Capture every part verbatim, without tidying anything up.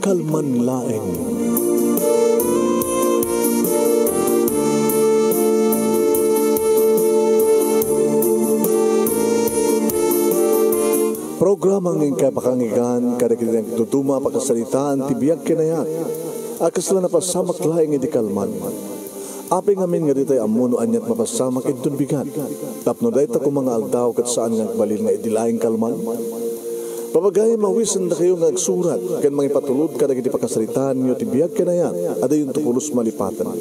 Kalman laeng. Programa nga inkay pakanggan kadagiti nagduduma a pakasaritaan ti biag ken ayat a kasla napasamak laeng idi kalman. Apay ngamin nga ditay ammo no aniat mapasamak inton bigat? Tapno dayta koma nga aldaw ket saan nga agbalin nga idi laeng kalman? Papagayam, awisendakayo nga agsurat ken mangipatulod kadagiti pakasaritaanyo ti biag ken ayat a diyonto pulos malipaten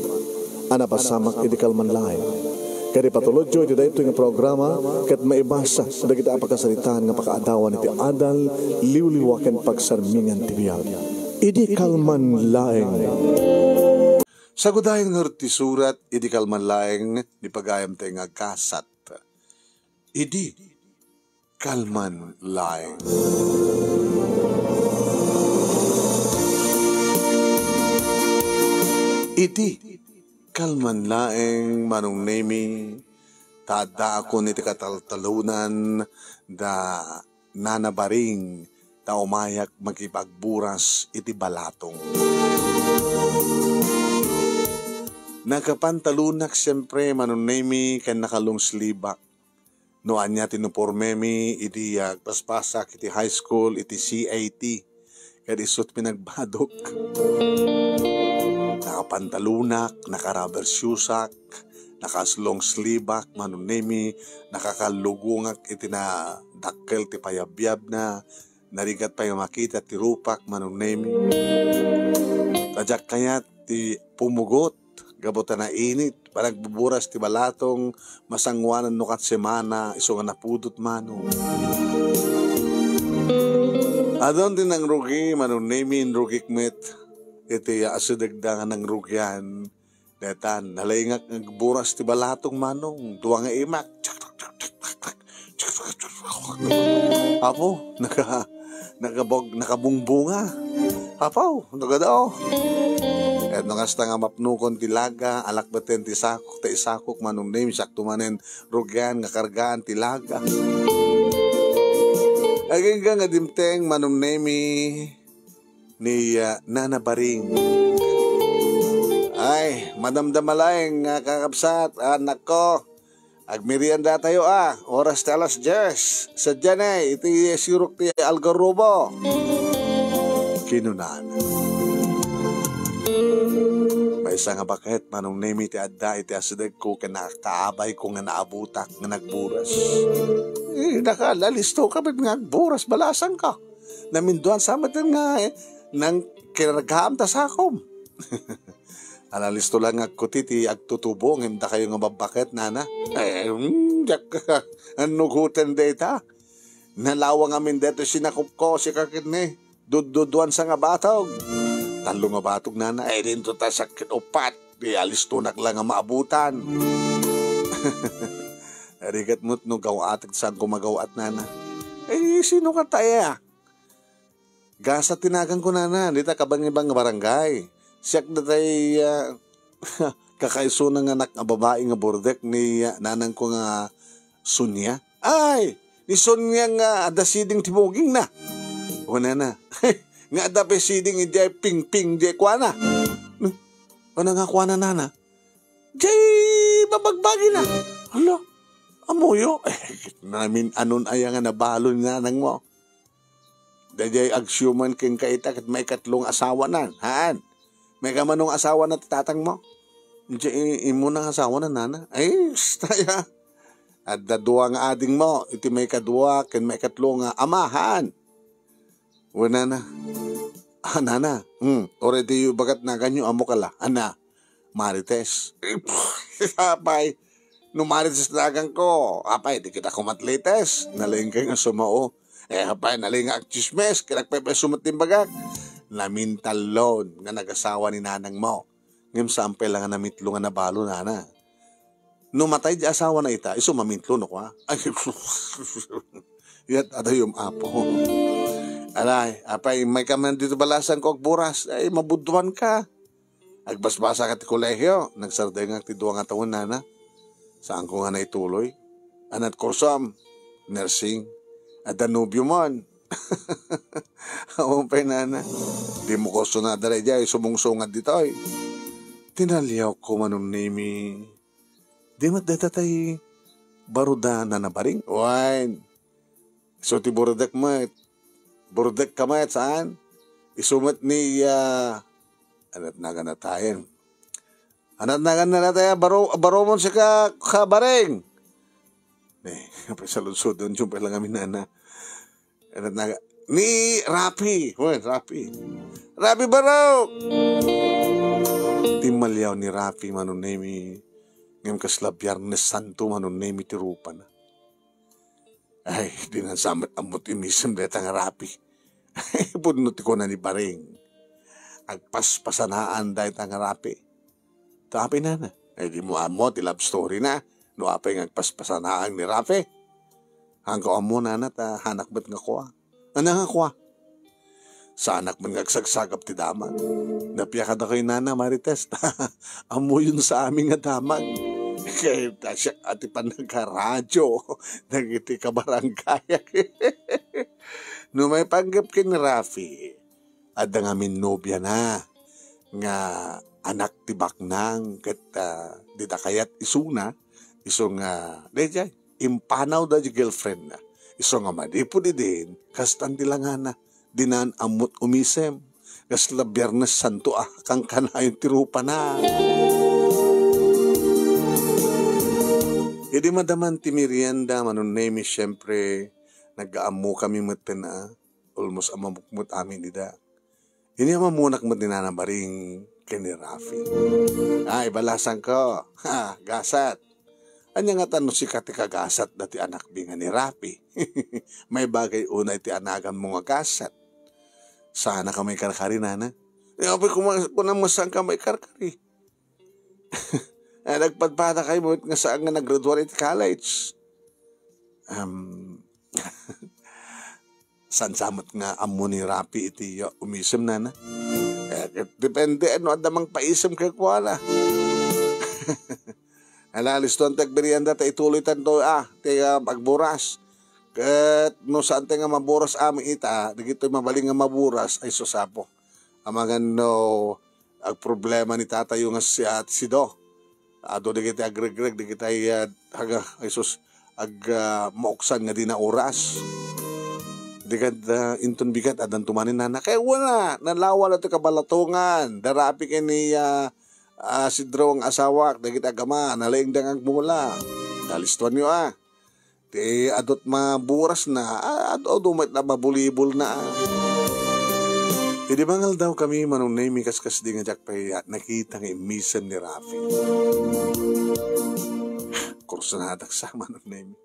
a napasamak idi kalman laeng. Ket ipatulodyo iti daytoy nga programa ket maibasa dagiti a pakasaritaan nga pakaadawan iti adal, liwliwa ken pagsarmingan ti biag. Idi kalman laeng. Sagudayonyo ti surat idi kalman laeng ni pagayamtayo nga agkasat. Idi kalman laeng. Idi kalman laeng, Manong Nemi, ta addaakon iti kataltalonanda Nana Baring ta umayak makipagburas iti balatong. Nakapantalonak siempre, Manong Nemi, ken nakalong sleeve-ak. No ania ti unipormemi idi agpaspasak iti high school iti C A T, ket isutmi nagbadok. Nakapantalonak, naka-rubber shoes-ak, naka-long sleeve-ak, Manong Nemi, nakakallugongak iti nadakkel ti payabyabna, narigat pay a makita ti rupak, Manong Nemi. Ta diak kayat ti pumugot gapu ta nainit, panagbuburas ti balatong, masangoanan no kat semana, isu nga napudot, Manong. Adun ti nangrugi, Manong Nemi, inrugik met iti asidegda nga nangrugian. Dayta, nalingak nga agburas ti balatong, Manong. Dua nga imak. Apo, naka-, nakabog-, nakabungbunga. Apaw, nagadaw. Ket no kasta nga mapnokon ti laga, alakbeten ti sakok, ta isakok, Manong Nemi, sakto manen rugian nga kargaan ti laga. Agingga nga dimteng, Manong Nemi, ni, ah, Nana Baring. Ay, madamdama laeng nga kakabsat, anakko. Agmeriendatayo a, oras ti alas dies. Sadiay, iti sirok ti algarobo. Kinunana. Maysa nga baket, Manong Nemi, ti adda iti asidegko ken nakaabayko nga naabutak nga nagburas. Eh, naka-, nalisto ka met nga agburas, balasangko. Naminduan sa met nga, eh, nang kinargaam ta sakom. Analisto lang nga agkuti ti agtutubo, ngem dakayo nga babbaket, nana. Eh, mm, diak annugoten dayta. Nalawang amin daytoy sinakopko, sika ket ni, dudduduan sa nga batog. Tallo nga batog, nana. Eh, dinto ta sakit upat. Di alistonak lang nga maabutan. Rigat met no gawatek saan ko magawaat, nana. Eh, sino ka taya? Gasa ti naganko, nana, dita kabangibang nga barangay. Siak datay, ah, kakaisuna nga anak nga babai nga burdek ni, ah, nanangko nga Sonia. Ay, ni Sonia nga adda siding ti bugingna. O, nana, nga adda pay siding idiay pingping, idiay kuana. Ano nga kuana, nana? Jay babagbagina. Hala, amuyo. Eh, namin anon aya nga nabalo ni nanang mo. Daydiay agsiuman kenka ita ket maikatlo nga asawanan, haan? Maikamanong asawana ti tatang mo? Jay, i-, imo nang asawanan, nana? Ay, staya. Adda dua nga ading mo, iti maikadua ken maikatlo nga ama, haan? Wenana. Ah, nana. Hmm, uray diyo ibagat naganyo, ammo kala. Ana, Marites. Apay, no Marites naganko, apay, di kita kumatlites. Nalingkay nga sumao. Eh, apay, nalingak chismes, kinakpaypay sumat timbagak. Namintallon nga nagasawa ni nanang mo. Ngem saan pay la nga namitlo nga nabalo, nana. No matay di asawana ita, isu mamitlo no kua. Ay, yat adayom, apo. Alay, apay, maikaman dito balasan ko agburas. Ay, mabudwan ka. Agbasbasa ka ti kolehio, nagsardengak ti dua nga tawen, nana. Saan ko nga naituloy? Anat kursom, nursing. Adda nobio mon. Awan pay nana. Di mo ko sunada daydiay, sumungsungad ditoy. Tinaliawko, Manong Nemi. Di met dayta tay baro da Nana Baring? Wen. Isu ti burdek met. Burdek ka met, saan? Isu met ni, ah, anat nagan na tayen. Anat nagan na tayen, baro, baro mon sika, ka Baring. Ne, apay saludsodon, yung pala nga minana. Anat nagan, ni Rafi. Wen, Rafi. Rafi Barok! Timmaliaw ni Rafi, Manong Nemi. Ngem kasla Biyernes Santo, Manong Nemi, ti rupana. Ay, di na sa met ammot imisem dayta nga Rafi. Pudno ti kuna ni Baring. Agpaspasanaan dayta nga Rafi. Ta apay nana? Ay, di mo ammo ti love story na. No apay nga agpaspasanaan ni Rafi. Hangko ammo nana ta hanak met nga kua. Ana nga kua? Saanak man nga agsagsagap ti damag. Napia kadakuy nana Marites. Ammoyon sa amin nga damag. Kay ta siak a ti panagkaradyo dagiti kabarangay. No maipanggep ken Rafi, adda ngamin nobiana nga anak ti baknang ket, ah, dida kayat isuna, isu nga, daydiay, impanawda di girlfriendna. Isu nga manipud idin, kastan ti langana, dinan ammot umisem, kasla Biyernes Santo a kankanayon ti rupana. Idi madaman ti merienda, Manong Nemi, siyempre, nagaammo kami metten a, almost a mamukmot amin dida. Inyam ammonak met ni Nana Baring ken ni Rafi. Ay, balasanko. Ha, gasat. Ania ngata no sika ti kagasat dati anakmi nga ni Rafi? Maibagay unay ti anaganmo nga gasat. Saanka maikarkari, nana? Ni apay kuma-, kunam nga saanka maikarkari. Ay, nagpadpadakay met nga saan nga naggraduar iti college. Um, saan sa met nga ammo ni Rafi iti, uh, umisem, nana? Eh, depende no adda mangpaisem kenkuana. Ala, listuan ti agmerienda ta ituloy tanto, ah, ti, ah, agburas. Ket no saan ti nga maburas amin ita, dagitoy mabalin nga maburas, ay sus, Apo. Amangan no agproblema ni tatayo nga si At Sido. Adu dagiti agregreg, dagiti, ah, haga, ay sus, ag, ah, mauksan nga di na oras. Di kad, ah, inton bigat, addan tumanin nana. Kay wala, nalawa la ti kabalatungan. Da Rafi ken ni, ah, ah, Sidro nga asawak, dagiti agama, nalaing da nga agmula. Nalistuanyo, ah. Ti adut maburas na, ah, adu, adu met na mabulibol na. Idi mangaldaw kami, Manong Nemi, kaskasdi nga diak pay nakita nga immisem ni Rafi. Kursunadak sa, Manong Nemi.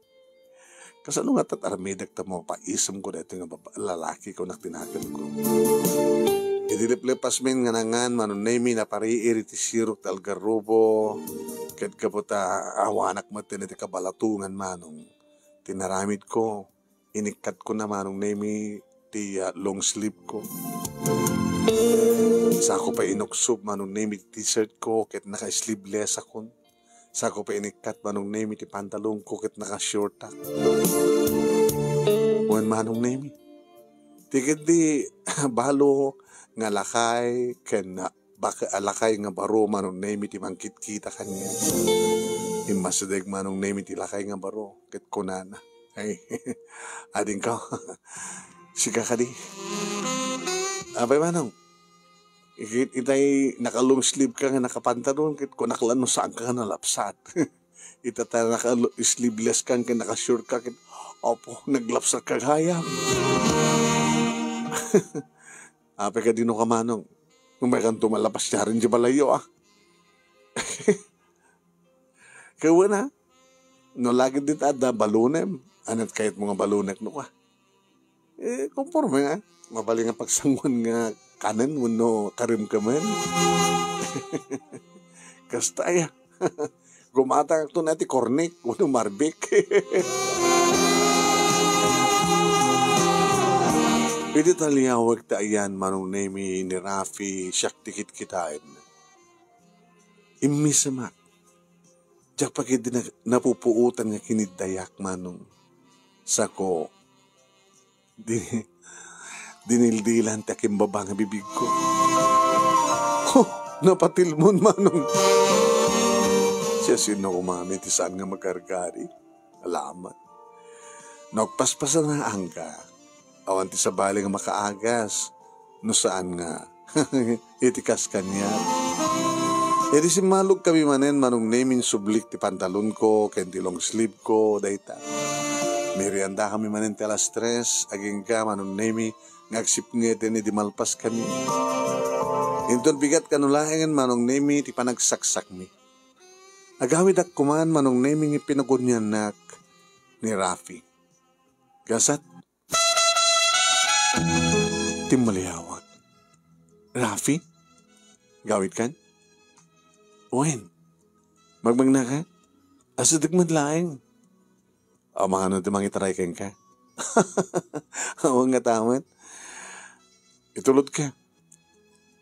Kasano nga tat armidek ta mapaisemko daytoy nga baba-, lalaki ko naktinakemko? Idi liplepas men nga nangan, Manong Nemi, napariir iti sirok ti algarrobo, ket gapu ta awanak met iti kabalatungan, Manong. Tinaramidko, inikkatko na, Manong Nemi, ti, ah, long sleeve ko. Sako pay inuksob, Manong Nemi, ti t-shirt ko, ket naka-sleeveless akon. Sako pay inikkat, Manong Nemi, ti pantalon ko, ket naka-short ak. Wen, Manong Nemi, ti ketdi balo nga lakay ken, ah, baka-, a lakay nga baro, Manong Nemi, ti mangkitkita kaniak. Immasideg, Manong Nemi, ti lakay nga baro, ket kunana, "Ay, adingko, sika kadi?" "Apay, Manong, it-, itay naka-long sleeve ka nga nakapantalon, ket kunak la no saanka nga nalapsat." Ita ta naka-sleeveless kan ken naka-short ka ket, apo, naglapsat ka gayam. Apay ka dino ka, Manong? Umaykanto malapas diaren di balayyo, ah. Kawen, ah. No lagid dita adda balonem, anat kayatmo nga balonek no ka? Eh, konforme nga. Mabalin nga pagsanguan nga kanen wenno karimkemen. Kasta aya. Gumatangakto na ti kornik wenno marbik. Idi taliawek ti ayan, Manong Nemi, ni Rafi, siak ti kitkitaen. Immisemak. Diak pay ketdi na-, napupuotan nga kiniddayak, Manong. Sako, Di, dinildilan ti akimbaba nga bibigko. Huh! Napatilmon, Manong. Siasino koma ti saan nga magargari? Alaman. No agpaspasanaanka, awan ti sabali nga makaagas no saan nga iti kas kaniak. Idi simmalog kami manen, Manong Nemi, insublik ti pantalonko ken ti long sleeve ko, dayta. Merienda kami manen ti alas tres, agingga, Manong Nemi, nga agsipngeten idi malpas kami. Inton bigat kano laengen, Manong Nemi, ti panagsaksakmi. Agawidak koman, Manong Nemi, nga pinaguniannak ni Rafi. Gasat, timmaliawak. Rafi? Gawidkan? Wen, magmagna ka? Asideg met laeng. Amangan ti mangitaray kenka. Awan nga tamet. Itulod ka.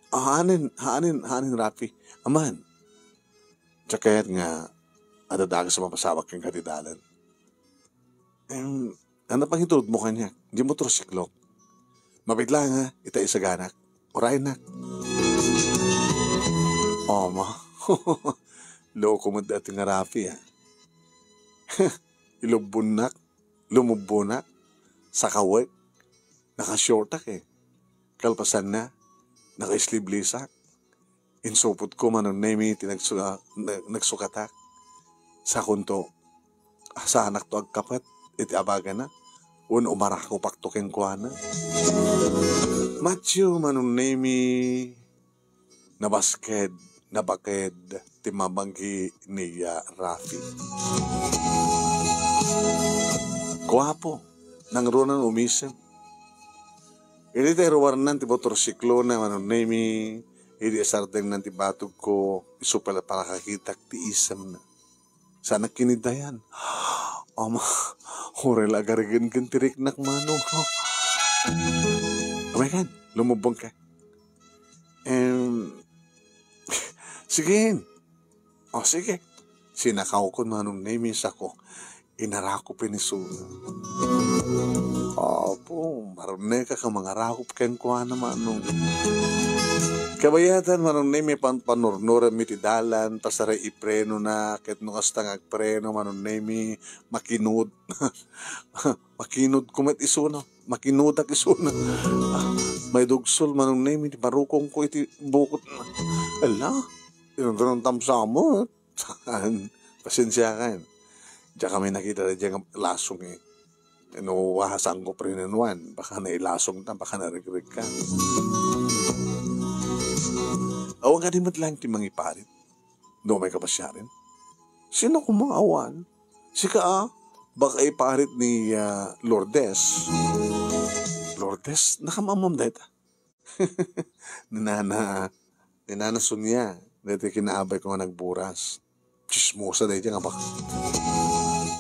Haanen, haanen, haanen, Rafi. Aman. Diak kayat nga adda dagus a mapasawak kenka ti dalan. Em, ano pang itulodmo kaniak? Di motorsiklok. Mapit laeng, ha? Ita isaganak. Uray, nak. Ama. Loko met dati nga Rafi, ha? Ilubbonnak, lumubbonak, sakawek, nakashortak, eh. Kalpasanna, naka-sleevelesak. Insupotko, Manong Nemi, ti nagsuka-, na-, nagsukatak. Sakonto, saanakto agkapet iti abagana, wen umarakopakto kenkuana. Matthew, Manong Nemi, nabasked, nabaked ti mamanggi ni, ah, Rafi. Guapo, nangruna umisem. Idi ta iruarnan ti motorsiklona, Manong Nemi, idi isardengnan ti batogko, isu pay la panakakitak ti isemna. Saanak kiniddayan. Ama, uray la agarigengen ti riknak, Manong. Umaykan, lumubbongka. Em, sige. O, sige. Sinakawkon, Manong Nemi, sako. Inarakop ni isuna. Apo, marneka ka mangarakop kenkuana, Manong. Kabayatan, Manong Nemi, pan-, panurnuranmi ti dalan, pasaray iprenona, ket no kasta nga agpreno, Manong Nemi, makinud. Makinudko met isuna. Makinudak isuna. Ah, maidugsol, Manong Nemi, ti marukongko iti bukotna. Ala, inundanan tamsamet. Saan? Pasensiakan. Diak kami nakita daydiay nga lasong, eh. No, wa, saanko prennuan. Baka nailasong ta, baka narigrig ka. Awan kadi met laeng ti mangiparit. No, may kapasiaren. Sino koma awan? Sika, ah, baka iparit ni, ah, Lourdes. Lourdes, nakamammam dayta. Ni nana, ni nana Sonia, dayta kinaabay ko nga nagburas. Chismosa dayta nga baka.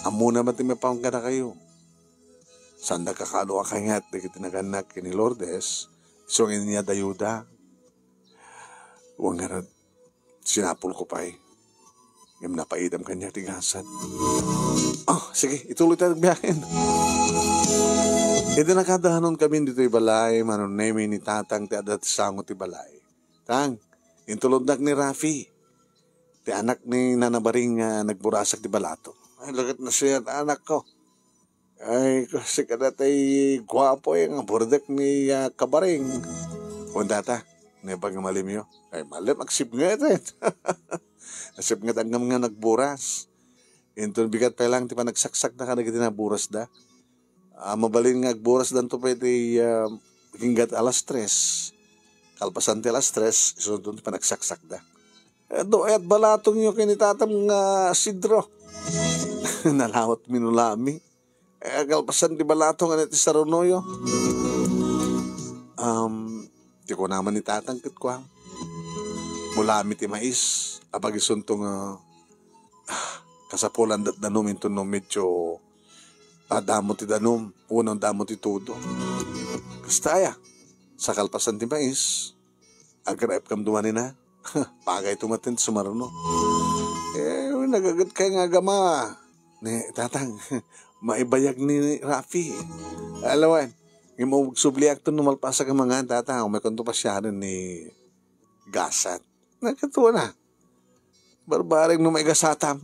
Ammona met ti mapan kadakayo. Saan da kakalo a kayat dagiti nagannak ken ni Lourdes, isu nga inia dayuda. Wen ngarud, sinapulko pay. Ngem napaidam kaniak ti gasat. Ah, sige, ituloy tayo biyahen. Idi nakadanon kami ditoy balay, Manong Nemi, ni Tatang ti adda ti sango ti balay. Tang, intulodnak ni Rafi, ti anak ni Nana Baring nga nagburasak ti balato. Ay, laket na siya, anak ko. Ay, ko, sika dayta ti guapo, eh, nga burdek ni, ah, Kabaring. Kuan dayta, naimbag nga malimyo. Ay, malem, agsipnget, eh. Agsipnget ngem nga nagburas. Inton bigat pay laeng ti panagsaksakda kadagiti naburasda. Ah, mabalin nga agburasdanto pay ti, ah, agingga alas tres. Kalpasan ti alas tres, isunudto ti panagsaksakda. Eh, do, et balatongyo ken ni Tatang nga Sidro. Nalawat minulami. Eh, kalpasan ti balatong iti sarunoyo. Um, ti kunam ni Tatang ket kua, mulami ti mais, apag isunto nga, ah, kasapulan dat danum inton no medyo, ah, damo ti danum, wenno damo ti tudo. Kasta aya, sa kalpasan ti mais, agraipkam dumanina. Pagayto met ti sumaruno. Eh, nagaget kay nga agama. Ni Tatang, maibayag ni Rafi. Alawan, Ngem agsubliakto no malpasak a mangan, tata, umaykonto pasiaren ni gasat. Nagkatuana. Barbareng no maigasatam.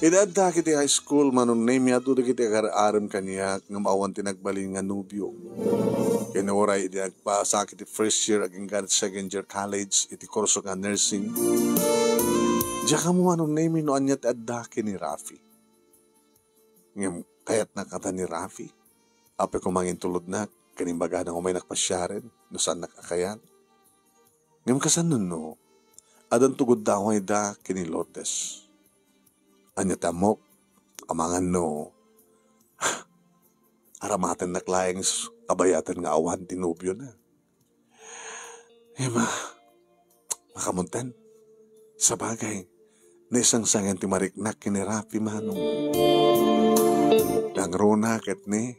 Idi adda iti high school, Manong Nemy, adu dagiti agar-arem kaniak ngem awan ti nagbalin nga nobio. Ken uray idi nagpasak iti first year agingga second year college iti kurso nga nursing, diak ammo, Manong Nemy, no ania ti adda ken ni Rafi. Ngem kayatnak ngata ni Rafi. Apay koma nga intulodnak ken imbagana nga umaynak pasiaren no saannak a kayat. Ngem kasano no addanto gundawayda ken ni Lourdes? Ania ti ammok? Amangan no aramatennak laeng s-, kabayatan nga awan ti nobiona. Emma, makamuntan. Sabagay, naisangsangan ti mariknak ken ni Rafi, Manong. Nangruna ket ni,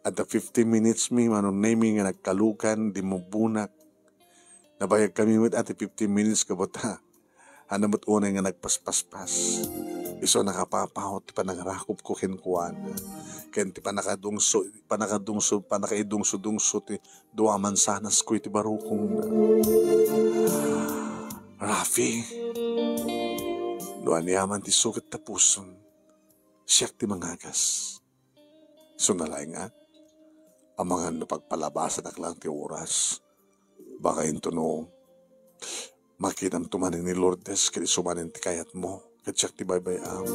adda fifteen minutes mi, Manong Nemy, nga nagkalugan, dimmubonak. Nabayag kami met iti fifteen minutes, kabata. Ania met unay nga nagpaspaspas. Isu a nakapapaw ti panangarakupko kenkuana. Ken ti panakadungso, panakadungso, panakaidungso-dungso ti dua a mansanasko iti barukongna. Rafi, no aniaman ti sukat ta pusom, siak ti mangagas. Isu a nalaing a, amangan no pagpalabasanak lang ti oras. Baka intono, makitam to manen ni Lourdes, ket isu manen ti kayatmo, ket siak ti baybay-am.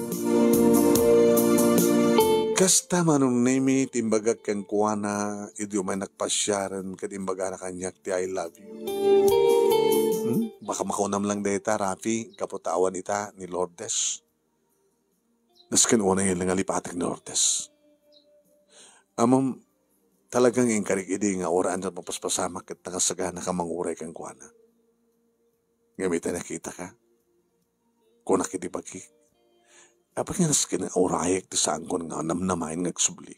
Kasta, Manong Nemy, ti imbagak kenkuana, idi umaynak pasiaren, ket imbagana kaniak ti "I love you." Hmm? Baka makunam lang dayta, Rafi, gapu ta awan ita ni Lourdes. Nasken unay nga nalipatek ni Lourdes. Ammom, talagang inkarik idi nga uray ania ti mapaspasamak ket nakasagana ka manguray kenkuana. Ngem ita nakitaka, kunak iti bagik, apay nga nasken nga urayek ti saanko nga namnamaen nga agsubli?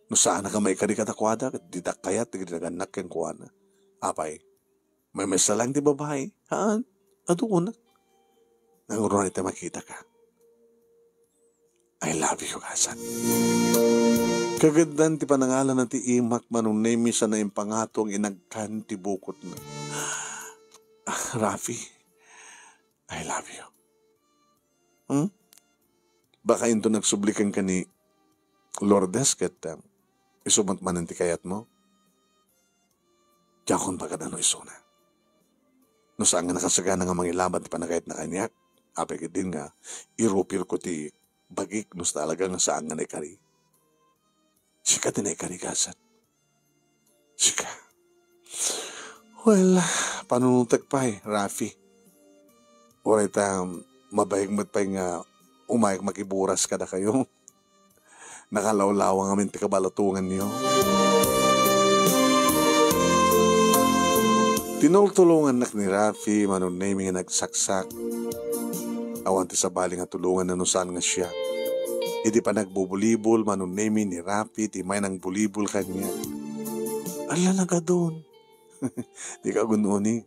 No saanak a maikari kadakuada, ket ditak kayat dagiti nagannak kenkuana. Apay, maymaysa laeng ti babai? Haan, adunak. Nangruna ita makitaka. "I love you, gasat." Kageddan ti panangalana ti imak, Manong Nemy, sa naimpangato nga inagkan ti bukotna. "Ah, Rafi, I love you." Hmm? Baka inton agsubli kenka ni Lourdes ket, ah, isu met manen ti kayatmo? Diakon pagad-ano isuna. No saan nga nakasagana nga mangilaban ti pannakayatna kaniak, apay ket din nga irupirko ti bagik no talaga nga saan nga naikari. Sika ti naikari, gasat. Sika. Well, panunotek pay, Rafi. Uray ta mabayag met pay nga umayek makiburas kadakayo. Nakalawlawang amin ti kabalatonganyo. Tinultulongannak ni Rafi, Manong Nemy, nga nagsaksak. Awan ti sabali nga tulonganna no saan nga siak. Idi panagbubolibol, Manong Nemy, ni Rafi ti may nangbolibol kaniak. Ala, nagadun. Dika agun-uni.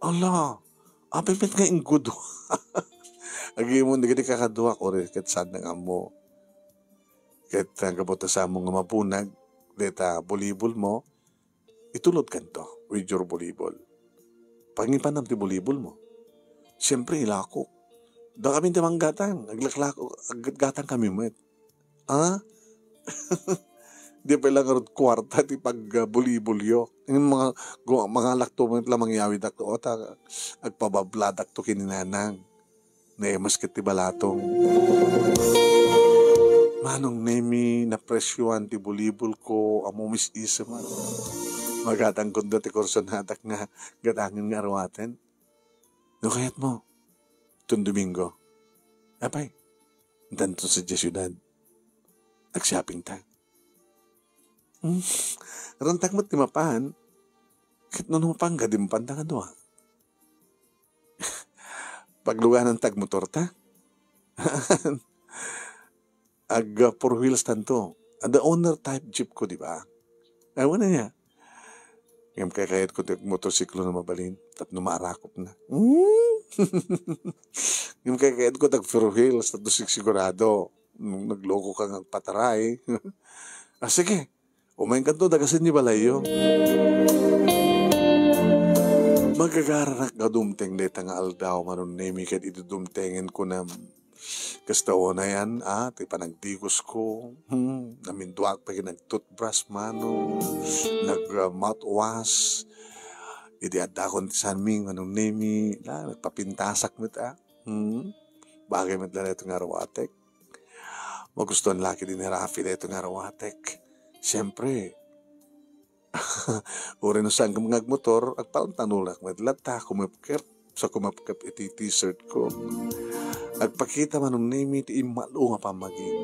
Ala, apay met nga inggudua. Agimon dagiti kakaduak, uray ket saan nga ammo. Ket, ah, gapu ta saanmo nga mabunag, dayta bolibol mo, itulodkanto with your volleyball. Pangipanam ti volleyball mo. Siyempre, ilako. Dakamin ti manggatang, aglaklako, aggatgatang kami met. Ah? Di pay la ngarud kuarta ti pag, ah, volleyball yo. Yung mga, gu-, mga lakto met la mangyawid ako, o ta, agpababladak to kininanang. Naimas ket ti balatong. Manong Nemy, napresyoan ti bolibol ko, ammo mis-isem. Magatang kundo ti kursonadak nga gatangen nga aruaten. No kayat mo, tun Domingo. Apay, danto sa syudad. Agshopping ta. Hmm, rantak met ti mapan. Ket no mapan, gadimpan ta kadua. Pagluganan ta agmotor ta. Ag, ah, four wheels tanto. Ah, the owner type jeep ko, di ba? Ay, wala niya. Ngem kay kayat ko ti motorsiklo na mabalin, tapno maarakop na. Hmm? Ngem kayatko ti agferuhil, hasta to sigsigurado. Nagluko ka nga agpataray. Ah, sige. Umayenkanto, dagasen ni balayyo. Magagaranak nga dumteng dayta nga aldaw, Manong Nemi, ket idi dumtengen ko na, kasta unayan, ah, ti panagdigusko. Hmm, naminduak pay nag-toothbrush, Manong, nag, ah, mouthwash. Idi addakon ti sanming, Manong Nemi, ah, nagpapintasak met, ah. Hmm, bagay met la daytoy nga aruatek. Magustuhan la ketdi ni Rafi daytoy nga aruatek. Siyempre, uray no saanka nga agmotor, agpalantanonak met latta, kumepkep, sa kumepkep iti t-shirt ko. Agpakita, Manong Nemi, ti immalo nga pammagik.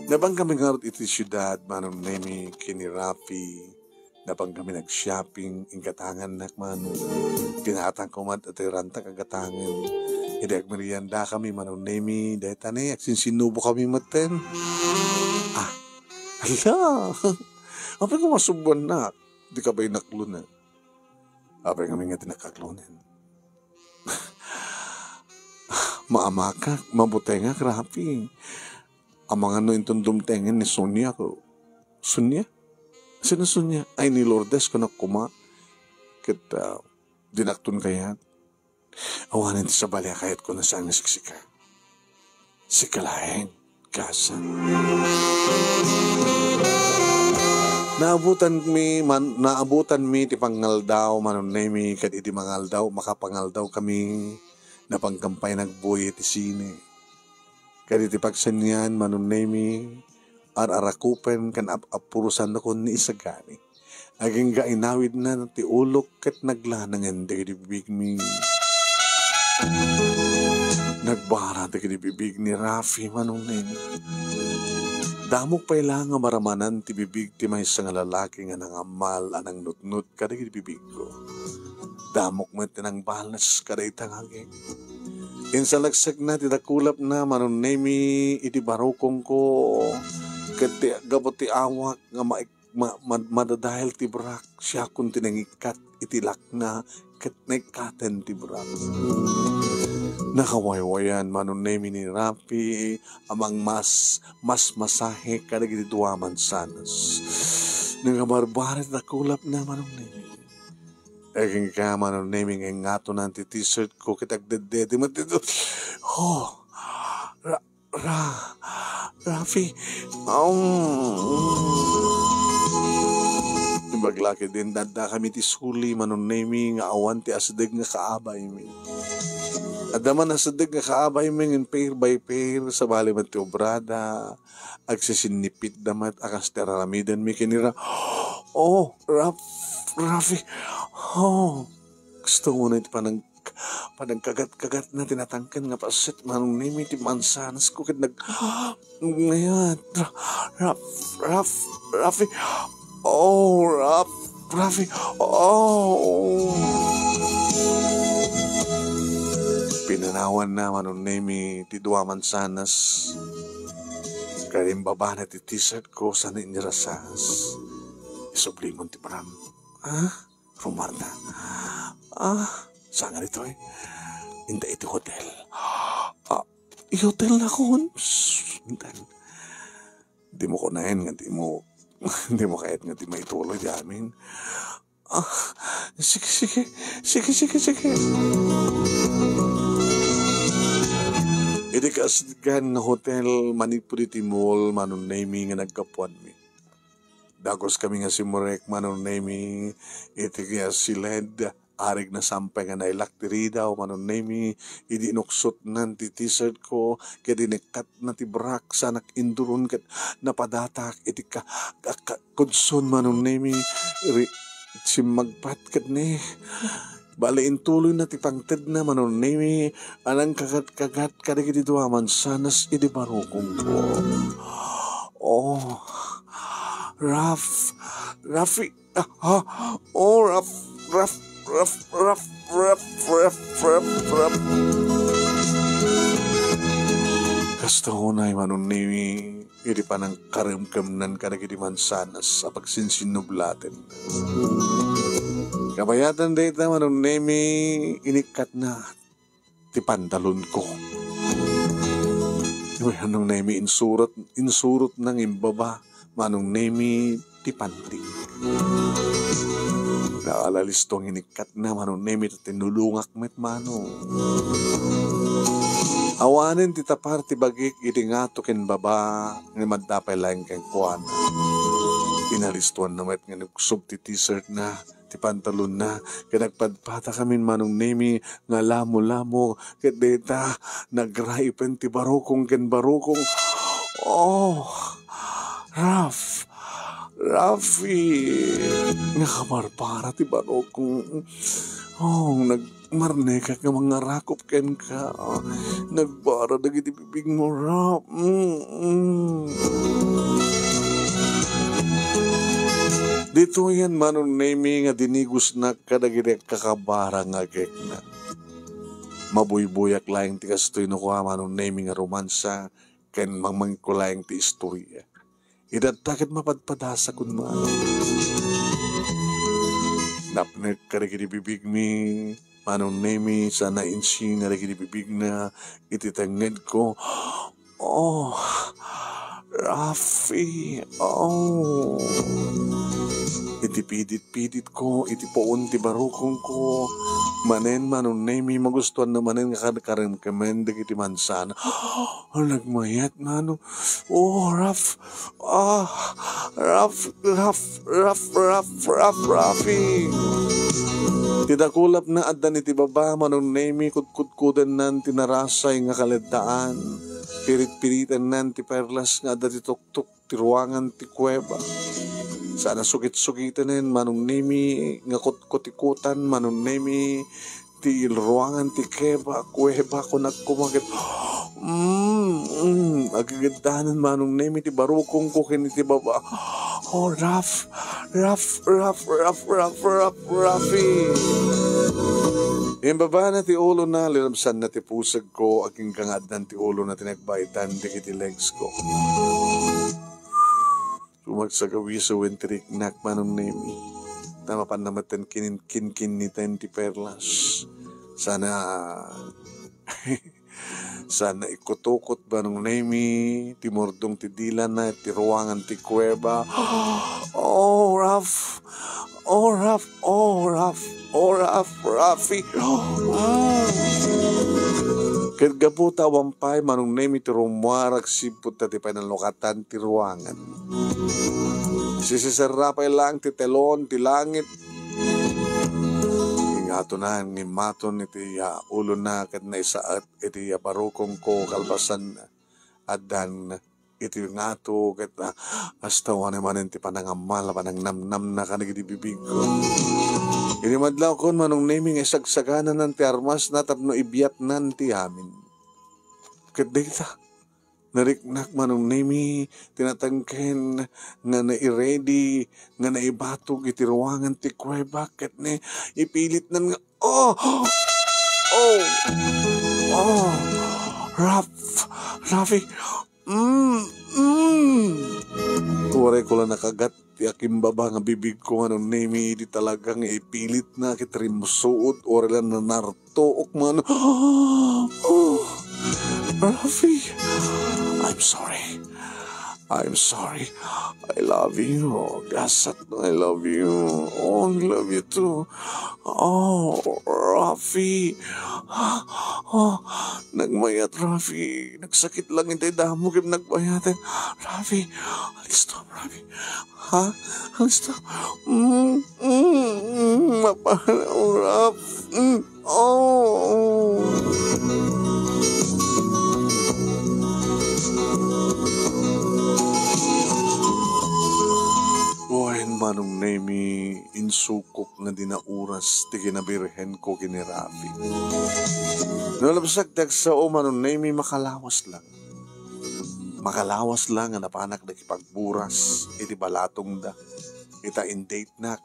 Napankami ngarud iti siudad, Manong Nemi, ken ni Rafi. Napankami nag-shopping, inggatangannak, Manong. Kinatangko met ti rantak a gatangen. Idi agmeriendakami, Manong Nemi, dayta ne, agsinsinubokami metten. Ah, hala! Apay nga masubuannak? Di ka bay naklonen? Apay ngamin nga di nakaklonen? Maamakak, mabutengak, Rafi. Amangan no inton dumtengen ni Sonia ko. Sonia? Sino Sonia? Ay, ni Lourdes ko na kuma. Ket, ah, dinakton kayat. Awanen ti sabali a kayat ko na saan nga siksika. Sika laeng, Kasan. Naabutan mi, man, naabutan mi ti pangaldaw, Manong Nemi, ket idi mangaldaw, makapangaldaw kami, napankan pay nagbuy iti sine. Ket iti pagsanian, Manong Nemi, ar-arakupen ken ap-apurosan nakon ni Isagani. Agingga inawidna ti ulok ket naglanangen dagiti bibigmi. Nagbara dagiti bibig ni Rafi, Manong Nemi. Damok pay la nga maramanan ti bibig ti maysa nga lalaki nga nangammal a nangnutnot kadagiti bibigko. Damok met ti nangbales kadayta nga agek. Insalagsagna ti dakulapna, Manong Nemi, iti barukongko, ket ti, gapu ti awak nga maik-, ma-, ma-, madadael ti brak, siakon ti nangikkat iti lakna, ket naikkaten ti brak. Nakawaywayan, Manong Nemi, ni Rafi a mangmas-, masmasahe kadagiti dua mansanas. Nagabarbara ti dakulapna, Manong Nemi. Agingga, Manong Nemi, nga ingatonan ti t-shirt ko ket agdeddede met dito. Oh, Ra-, Ra-, Rafi. Um. Imbag la ketdin, addakami ti suli, Manong Nemi, nga awan ti asideg nga kaabaymi. Adda man asideg nga kaabaymi ngem pair by pair, sabali met ti obrada. Agsisinnipitda met a kas ti ar-aramidenmi ken ni Ra-, oh, Raf-, Rafi, oh. Gusto mo na iti panag-, panagkagat-kagat na tinatangken nga paset, Manong Nemi, ti mansanas ko ket nag-, ngayon, Ra-, Raf-, Raf-, Rafi, oh, Raf-, Rafi, oh. Pinanawan na, Manong Nemi, ti dua mansanas. Kalimbaba na ti t-shirt ko, sana inirasas. Isublimon ti param. Ah, rumarda. Ah, saan nga ditoy? Inta iti hotel. Ah, i-hotel na kon. Psst, intan. Di mo kunaen nga di mo, di mo kayat nga di maituloy di amin. Ah, sige, sige. Sige, sige, sige. Iti kaasigan nga hotel, manipud iti mall, Manong Nemi, nga naggapuanmi. Dagus kami nga simurek, Manong Nemi, iti nga siled, arig nasampay nga nailak ti ridaw, Manong Nemi, idi inuksotnan ti t-shirt ko, ket inekkatna ti brak, sanak induron ket napadatak iti ka-, ka-, ka-, kudson, Manong Nemi, ri-, simmagpat ket ne. Bale, intuloyna ti pangtedna, Manong Nemi, a nangkagat-kagat kadagiti dua mansanas idi barukongko. Oh, Raf, Rafi, ah, ah, oh, Raf, Raf, Raf. Kasta unay, Manong Nemi, iti panangkaremkemnan kadagiti mansanas a pagsinsinnublaten. Kabayatan dayta, Manong Nemi, inikkatna ti pantalonko. Manong Nemi, insurot, insurotna nga imbaba, Manong Nemi, ti panti. Naalalisto nga inikkatna, Manong Nemi, ta tinulongak met, Manong. Awanen ti tapar ti bagik iti ngato ken baba nga madda pay laeng kenkuana. Inalistoanna met nga inuksob ti t-shirtna, ti pantalonna, ket nagpadpadakamin, Manong Nemi, nga lamo-lamo, ket dayta, nagraipen ti barukong ken barukong. Oh, Raf, Rafi, nga kabarbara ti barukong. Oh, nagmarnekak nga mangarakop kenka. Nagbara dagiti bibigmo, Raf. Mm, mm. Ditoyen, Manong Nemi, nga dinigusnak kadagiti agkakabara nga agekna. Mabuybuyak laeng ti kastoy no kua, Manong Nemi, nga romansa ken mangmangko laeng ti istoria. Itatta ket mapadpadasakon, Manong. Napnek kadagiti bibigmi, Manong Nemi, sana insina dagiti bibigna iti tengngedko. Oh, Rafi, oh. Iti pidit-piditko, iti puon ti barukongko. Manen, Manong Nemi, magustuanna manen nga karkaremkemen dagiti mansan. Oh, nagmayat, Manong. Oh, Raf. Ah, Raf, Raf, Raf, Raf, Raf, Rafi. Ti dakulapna addan iti baba, Manong Nemi, kudkudkudennan ti narasay nga kaleddaan. Pirit-piritennan ti perlas nga adda ti tuktok ti ruangan ti kuweba. Sana sugit-sugitenen, Manong Nemi, nga kutkutikutan, Manong Nemi, ti ruangan ti keba, kuweba, kunak koma ket, mm, mm, agigiddanan, Manong Nemi, ti barukongko ken iti baba. Oh, Raf, Raf, Raf, Raf, Raf, Raf, Rafi. Imbabana ti ulona, linabsanna ti pusegko, agingga nga addan ti ulona ti nagbaitan dagiti legs ko. Sumagsagawiso wen ti riknak, Manong Nemi. Ta mapanna metten kinin-, kinkinniten ti perlas. Sana, sana ikutukot, Manong Nemi, ti murdong ti dilana, ti ruangan ti kuweba. Oh, Raf! Oh, Raf! Oh, Raf! Oh, Raf! Rafi! Mm. Ket gapu ta awan pay, Manong Nemi, ti rummuar agsipud ta ti panalukatan ti ruangan. Sisiserra pay laeng ti telon ti langit. Ingatonan nga immaton iti, ah, ulona ket naisaet iti, ah, barukongko kalpasan addan iti ngato ket, ah, asta awanen manen ti panangamala, panangnamnamna kadagiti bibigko. Idi madlawkon, Manong Nemi, nga isagsagananan ti armasna tapno ibiatnan ti amin. Ket dayta, nariknak, Manong Nemi, ti natengken nga nairedi, nga naibatog iti ruangan ti kuweba, ket ni, ipilitnan nga, oh! Oh! Oh! Raf! Rafi! Mm! Mm! Uray ko la nakagat ti akimbaba nga bibigko, Manong Nemi, idi talaga nga ipilitna ket rimsuot, uray la nanartuok, Manong. Oh, Rafi, I'm sorry. I'm sorry. I love you. Gasat, I love you. Oh, I love you too. Oh, Rafi. Oh, nagmayat, Rafi. Nagsakit lang itay damo ket nagmayat. Rafi, alisto, Rafi. Ha? Alisto. Mm, mm, mm, mapana, Raf. Mm, oh. Wen, Manong Nemi, insukok nga di nauras ti kinabirhenko ken ni Rafi. No labsak ti agsao, Manong Nemi, makalawas lang. Makalawas lang nga napanak nakipagburas iti balatongda. Ita, in-datenak.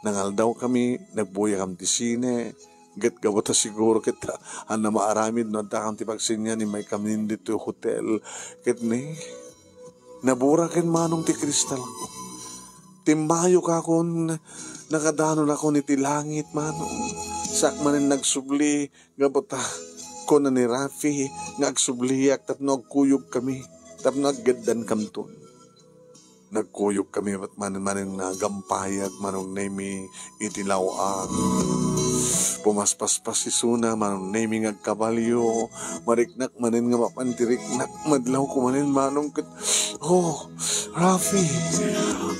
Nangaldawkami, nagbuyakam ti sine, ket gapu ta siguro ket, ah, adda maaramid no addakam ti pagsenian, immaykami ditoy hotel. Ket ni, nabura ken Manong ti kristalko. Timmayo kakon, nakadanonakon iti langit, Manong. Saak manen nagsubli, gapu ta kuna ni Rafi nga agsubliak tapno agkuyogkami, tapno aggaddankamton. Nagkuyogkami met manen, manen nga agampayag, Manong Nemi, iti law-am. Pumaspaspas isuna, Manong Nemi, nga agkabalio. Mariknak manen nga mapan ti riknak. Madlawko manen, Manong, ket, oh, Rafi!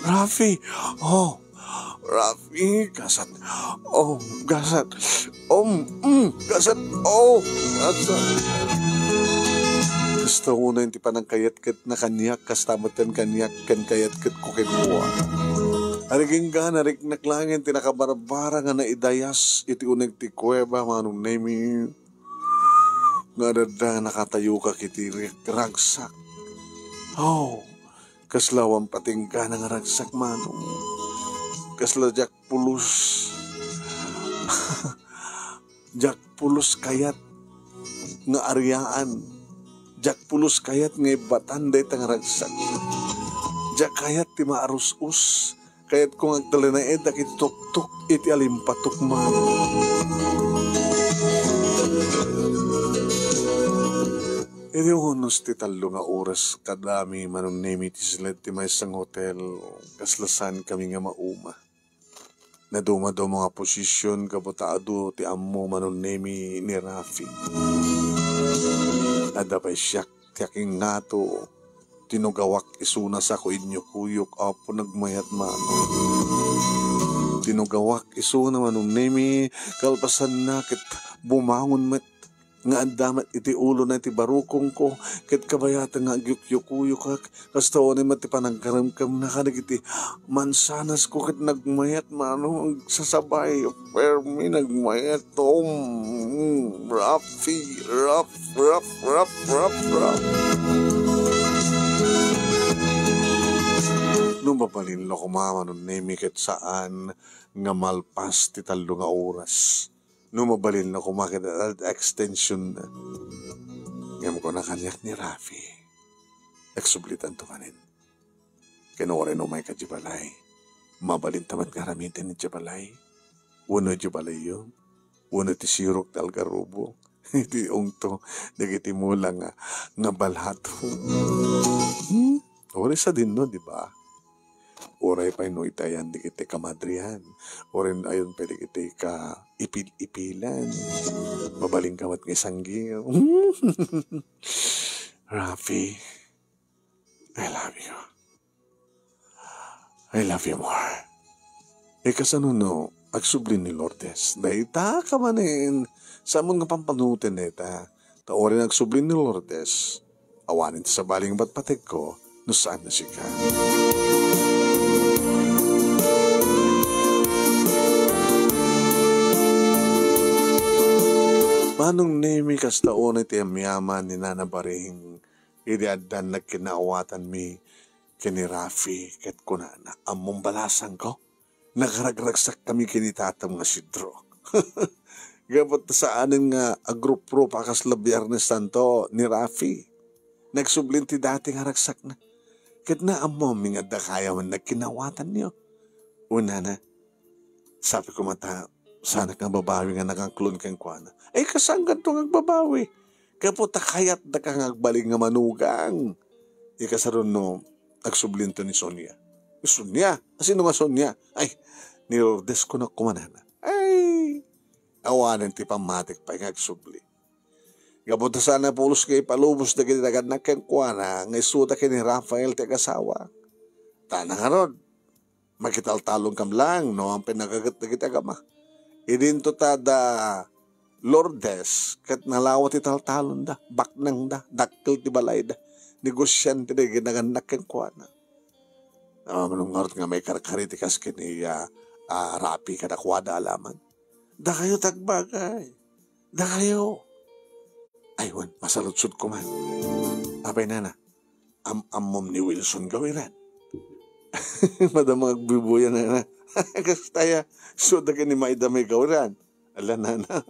Rafi! Oh, Rafi! Gasat! Oh, gasat! Um, mm, gasat! Oh, gasat! Kasta unay ti panangkayat ket nakaniak, kasta met ti kaniak ken kayat ket ko kenkuana. Arigingga, nariknak laeng ti nakabarbara nga naidayas iti uneg ti kuweba, Manong Nemi. Nga adda nakatayokak iti ri-, ragsak. Oh, kasla awan patinggana nga ragsak, Manong. Kasla diak pulos. Diak pulos kayat nga ariaan. Diak pulos kayat nga ibbatan dayta nga ragsak. Diak kayat ti maarus-us. Kayatko nga agtalinaed dagiti tuktok iti alimpatok, Manong. Iti unos ti tallo nga oras kadami, Manong Nemi, ti siled ti maysa nga hotel, kasla saankami nga mauma. Nadumaduma nga posisyon gapu ta adu ti ammo, Manong Nemi, ni Rafi. Adda pay siak ti akingngato. Tinugawak isuna sa ko inyukuyok, Apo, nagmayat, Manong. Tinugawak isuna, Manong Nemi, kalpasanna ket bumangon met nga adda met iti ulona iti barukongko, ket kabayatan nga agyukyukuyokak, kasta unay met ti panagkaremkemna kadagiti mansanasko ket nagmayat, Manong, agsasabay, permi nagmayat, um, Rafi, Raf, Raf, Raf, Raf, Raf. No mabalinla koma, Manong Nemi, ket saan nga malpas ti tallo nga oras. No mabalinla koma ket ad-, extension na. Ngem kuna kaniak ni Rafi, agsublitanto manen. Ken uray no umayka idiay balay, mabalinta met nga aramiden idiay balay. Wenno idiay balayyo, wenno iti sirok ti algarobo, iti ungto dagiti mula nga, nga balhato. Hmm? Uray sadino, di ba? Uray pay no iti ayan dagiti kamadrian, uray no ayan pay dagiti kaipil-ipilan. Mabalinka met nga isanggiw. Rafi, I love you. I love you more. E, kasano no agsubli ni Lourdes? Dayta ka manen. Saan nga pampanunoten dayta? Ta uray no agsubli ni Lourdes, awanen ti sabali nga patpategko no saan a sika. Manong Nemi, kasta unay ti amyaman ni Nana Baring idi addan nagkinaawatanmi ken ni Rafi, ket kunana, "Ammom balasangko, nakaragragsakkami ken ni Tatam nga Sidro." Gapu ta saanen nga agruprupa a kasla Biernes Santo ni Rafi. Nagsublin ti dati nga ragsakna. Ket naammom nga adda kayaw a nagkinaawatanyo. Unana, sabi ko met a, saanak nga agbabawi nga nangaklon kenkuana. Ay, kasangganto nga agbabawi. Gapu ta kayatdaka nga agbalin nga manugang. Ikasarunno, agsublinto ni Sonia. Ni Sonia? Asino nga Sonia? Ay, ni Lourdes kunak kumanana. Ay, awanen ti pammatik pay nga agsubli. Gapu ta saan a pulos nga ipalubos dagiti nagannak kenkuana nga isuda ken ni Rafael ti agasawa. Ta ngarud, makitaltalon kam lang no awan pay nagaget dagiti agama. Idinto ta da Lourdes ket nalawa ti taltalonda, baknangda, dakkel ti balayda, negosiante dagiti nagannak kenkuana. Awan ngarud nga maikarkari ti kas ken ni, ah, ah, Rafi kadakuada a lamang. Dakayo ti agbagay. Dakayo. Ay, wen, masaludsodko man. Apay, nana, am-ammom ni Wilson Gawiran? Madama nga agbubuya, nana. Kasta ya, isuda ken ni Maida May Gawiran. Ala, nana.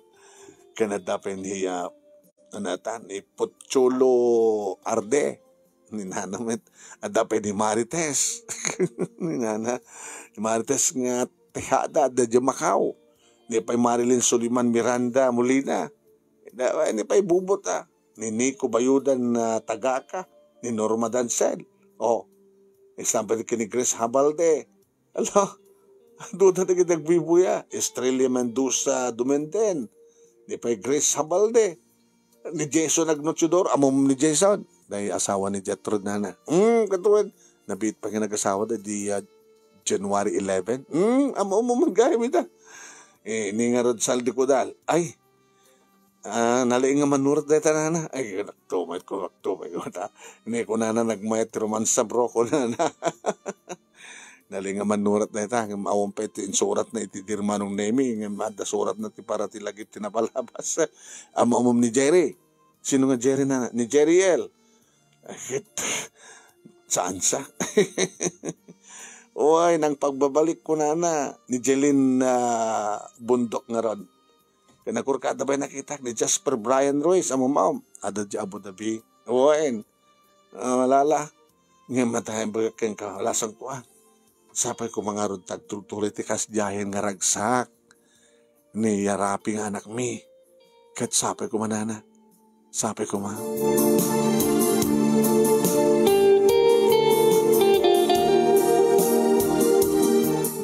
Ken adda pay ni, ah, ano ta, ni Pocholo Arde. Ni nana met, adda pay ni Marites. Ni nana, ni Marites nga tihada, adda diay Macau. Ni pay Marilyn Suliman Miranda Molina. Da, ni pay bubot, ah. Ni Nico Bayudan na Tagaka, ni Norma Dancel. Oh, isang pa ni Grace Habalde. Ala, duda na gid agbibuya. Estrella Mendoza Dumenden. Ni pay Grace Habalde. Ni Jason Agnochidor, amom ni Jason. Dahil asawa ni Jethro nana. Hmm, katuan. Nabiit pa nga nag-asawa da di, ah, January eleven. Hmm, amom man gayam ita. Eh, ni nga Rod Saldi Kudal. Ay, ah, nalaing nga manurat dayta nana. Ay, nagtumay ko, nagtumay ko ta. Ni ko nana nagmayat ti romansa, bro, ko nana. Nalaing nga manurat dayta. Ngem awan pa iti insurat na iti di Manong Nemi. Ngem adda surat na ti para ti lagip ti napalabas. Amom ni Jerry. Sino nga Jerry nana? Ni Jerry L. Ay, saan sa? Uy, nang pagbabalik ko nana, ni Jeline, ah, Bundok nga ron. Kaya nakurkada ba nakitak ni Jasper Brian Ruiz, amom, amom. Ada di Abu Dhabi. Wen. Ah, malala. Ngayon matayan bagak ken ka, lasang kuan. Sapay ko mangarod tagtultuloy ti kasdiayan nga ragsak. Ni Rafi nga anakmi. Ket sapay ko manana. Sapay ko ma.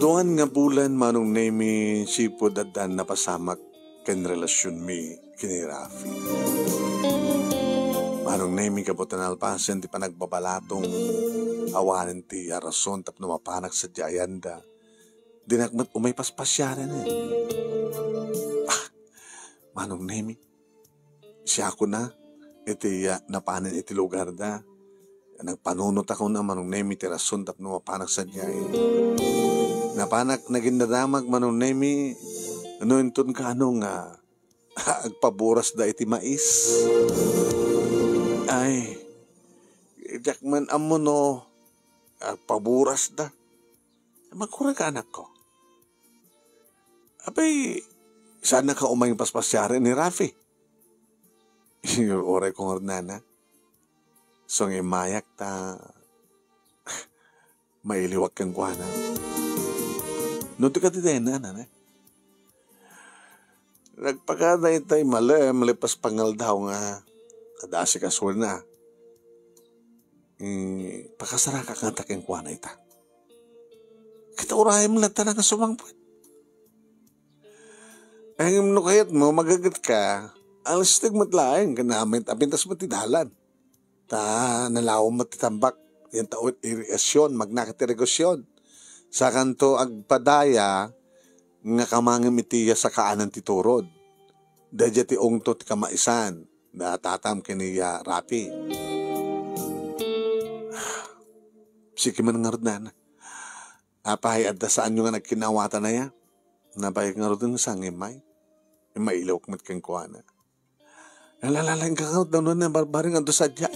Duan nga bulan, Manong Nemi, sipud addan napasamak ken relasionmi ken ni Rafi. Manong Nemi, gapu ta nalpasen ti panagbabalatom, awanen ti rason tapno mapanak sadiay ayanda. Dinak met umay paspasiaren. Ah, Manong Nemi, siakona iti, ah, napanen iti lugarda. Nagpanunotakon a Manong Nemi ti rason tapno mapanak sadiay. Napanak nagindadamag Manong Nemi no inton kaano nga agpaburasda iti mais. Ay, diak man ammo no agpaburasda. Mangkurag anakko. Apay, saan ka umay paspasiaren ni Rafi? Uray ko ngarud nana. So nga immayak ta mailiwak kenkuana. No ti kadidena, nana. Nagpakada itay malem, lepas pangaldaw nga adda asikasuenna. Eh, pakasarakak ngata kenkuana ita. Ket urayem latta nga sumangpet. Ngem no kayatmo, magaget ka, alisteg met laeng ken amin, apintas met ti dalan. Ta nalawem met ti tambak, yan ta irigasyon, magnaket ti irigasyon. Sakanto agpadaya nga kamangem iti sakaanan ti turod. Daydiay ti ungto ti kamaisan, da tatam ken ni Rafi. Siki man ngarud nana. Apay, adda saanyo nga nagkinawatan aya? Napay ngarud nga sangimay. Mailawak met kenkuana. Nalalaeng ka ngarud, nano na barbareng adu sadia.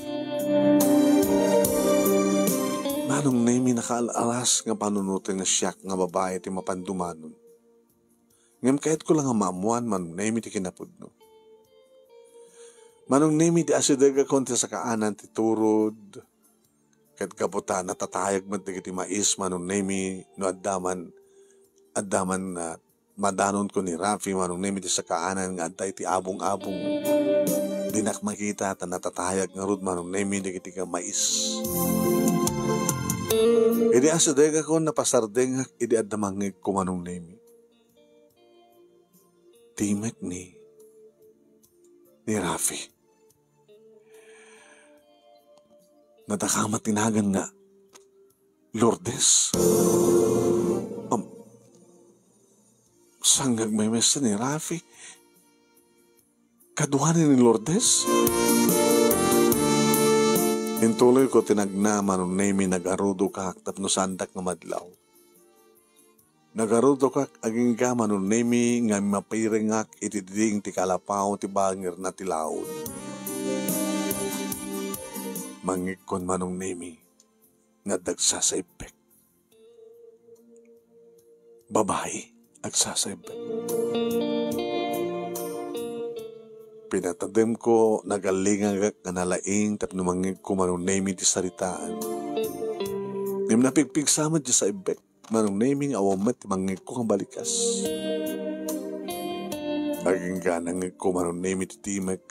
Manong Nemi, nakaal-alas nga panunoten nga siak nga babai ti mapan dumanon. Ngem kayatko la nga maammoan, Manong Nemi, ti kinapudno. Manong Nemi, di asidegakon ti sakaanan ti turod, ket gapu ta natatayag met dagiti mais, Manong Nemi, no adda man, adda man, ah, madanonko ni Rafi, Manong Nemi, ti sakaanan nga adda iti abong-abong. Dinak makita ta natatayag ngarud, Manong Nemi, dagiti nga mais. Idi asidegakon, napasardengak idi adda mangngegko, Manong Nemi. Timek ni, ni Rafi. Nadakamat ti nagan nga Lourdes. Am, saan nga agmemesa ni Rafi? Kaduanen ni Lourdes? Intuloyko ti nagna, Manong Nemi, nagarudokak tapno saandak nga madlaw. Nagarudokak agingga, Manong Nemi, nga mapirengak iti diding ti kalapaw ti bangirna ti laud. Mangngegkon, Manong Nemi, nga adda agsasaibbek. Babai, agsasaibbek. Pinatademko, nagalingagak nga nalaing tapno mangngegko Manong Nemy ti saritaan. Ngem napigpigsa met ti saibbek, Manong Nemy, nga awan met ti mangngegko nga balikas. Agingga nangngegko Manong Nemy ti timek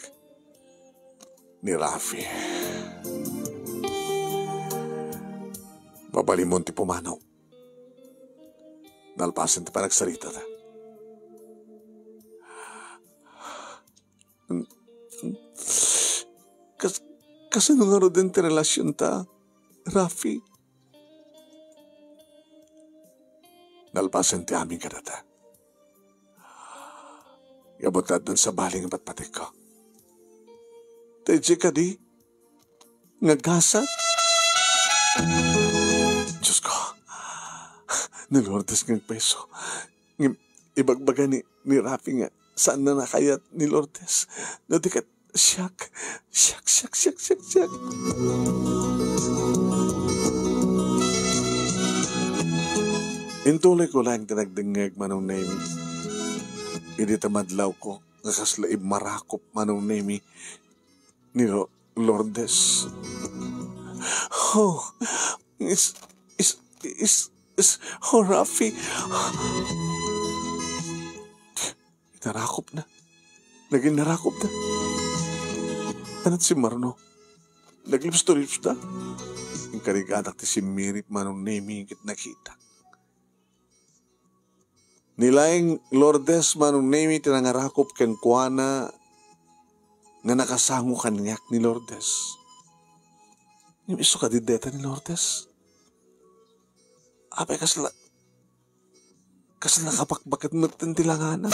ni Rafi. Mabalinmon ti pumanaw. Nalpasen ti panagsaritata. Kas-, kasano ngaruden ti relasionta, Rafi? Nalpasen ti amin kadata. Gapu ta addan sabali nga patpatekko. Tay kadi, nga gasat. Diyos ko, ni Lourdes nga agpayso. Ngem ibagbaga ni, ni Rafi nga saanna a kayat ni Lourdes. No di ket siak, siak, siak, siak, siak, siak. Intuloyko laeng ti nagdengngeg, Manong Nemy. Idi ta madlawko nga kasla immarakop, Manong Nemy, ni Lo-, Lourdes. Oh, is, is, is, is, oh, Rafi. Inarakopna. Naging narakopna. Ania ti simmarno? Naglipslipsda. Inkarigadak ti simmirip, Manong Nemy, ket nakita. Ni laeng Lourdes, Manong Nemy, ti nangarakop kenkuana nga nakasango kaniak ni Lourdes. Ngem isu kadi dayta ni Lourdes? Apay, kasla, kasla nakapakbaket metten ti langana.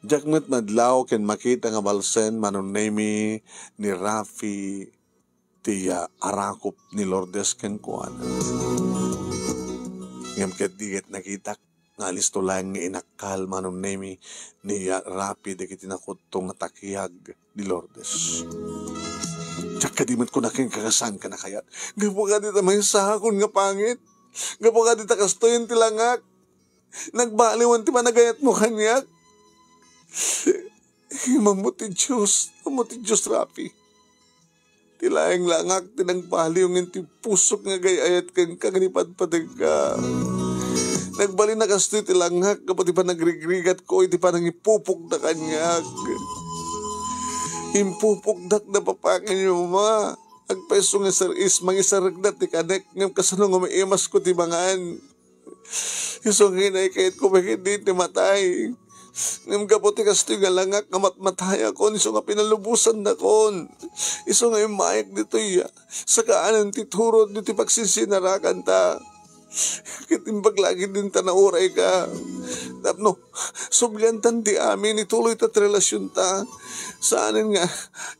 Diak met madlaw ken makita nga balsen, Manong Nemy, ni Rafi ti, ah, arakop ni Lourdes kenkuana. Ngem ket di ket nakitak nga alisto laeng nga inakkal, Manong Nemy, ni, ah, Rafi dagiti nakutto nga takiag ni Lourdes. Diak kadi met kuna kenka nga saanka a kayat. Gapu kadi ta maysa a kayat nga pangit. Gapu kadi ta kastoyen ti langak. Nagbaliwan ti panagayatmo kaniak. Ammo ti Dios, ammo ti Dios, Rafi. Ti laeng langak ti nagbaliw ngem ti pusok nga agay-ayat kenka ken ipadpadegka. Nagbalin a kastoy ti langak gapu ti panagrigrigatko iti panangipupokda kaniak. Impupokdak da papakanyo, Mama. Agpayso nga sar-is, mangisarekda ti kanek, ngem kasano nga maimasko ti mangan? Isu nga inay kayatko, baket di ti matay. Ngem gapu ti kastoy nga langak nga matmatayakon, isu nga pinalubosandakon. Isu nga immayak ditoy, sakanen ti turod ditoy pagsinsinarakanta. Ket imbag la ketdin ta naurayka. Tapno subliantan ti amin, ituloyta ti relasionta. Saanen nga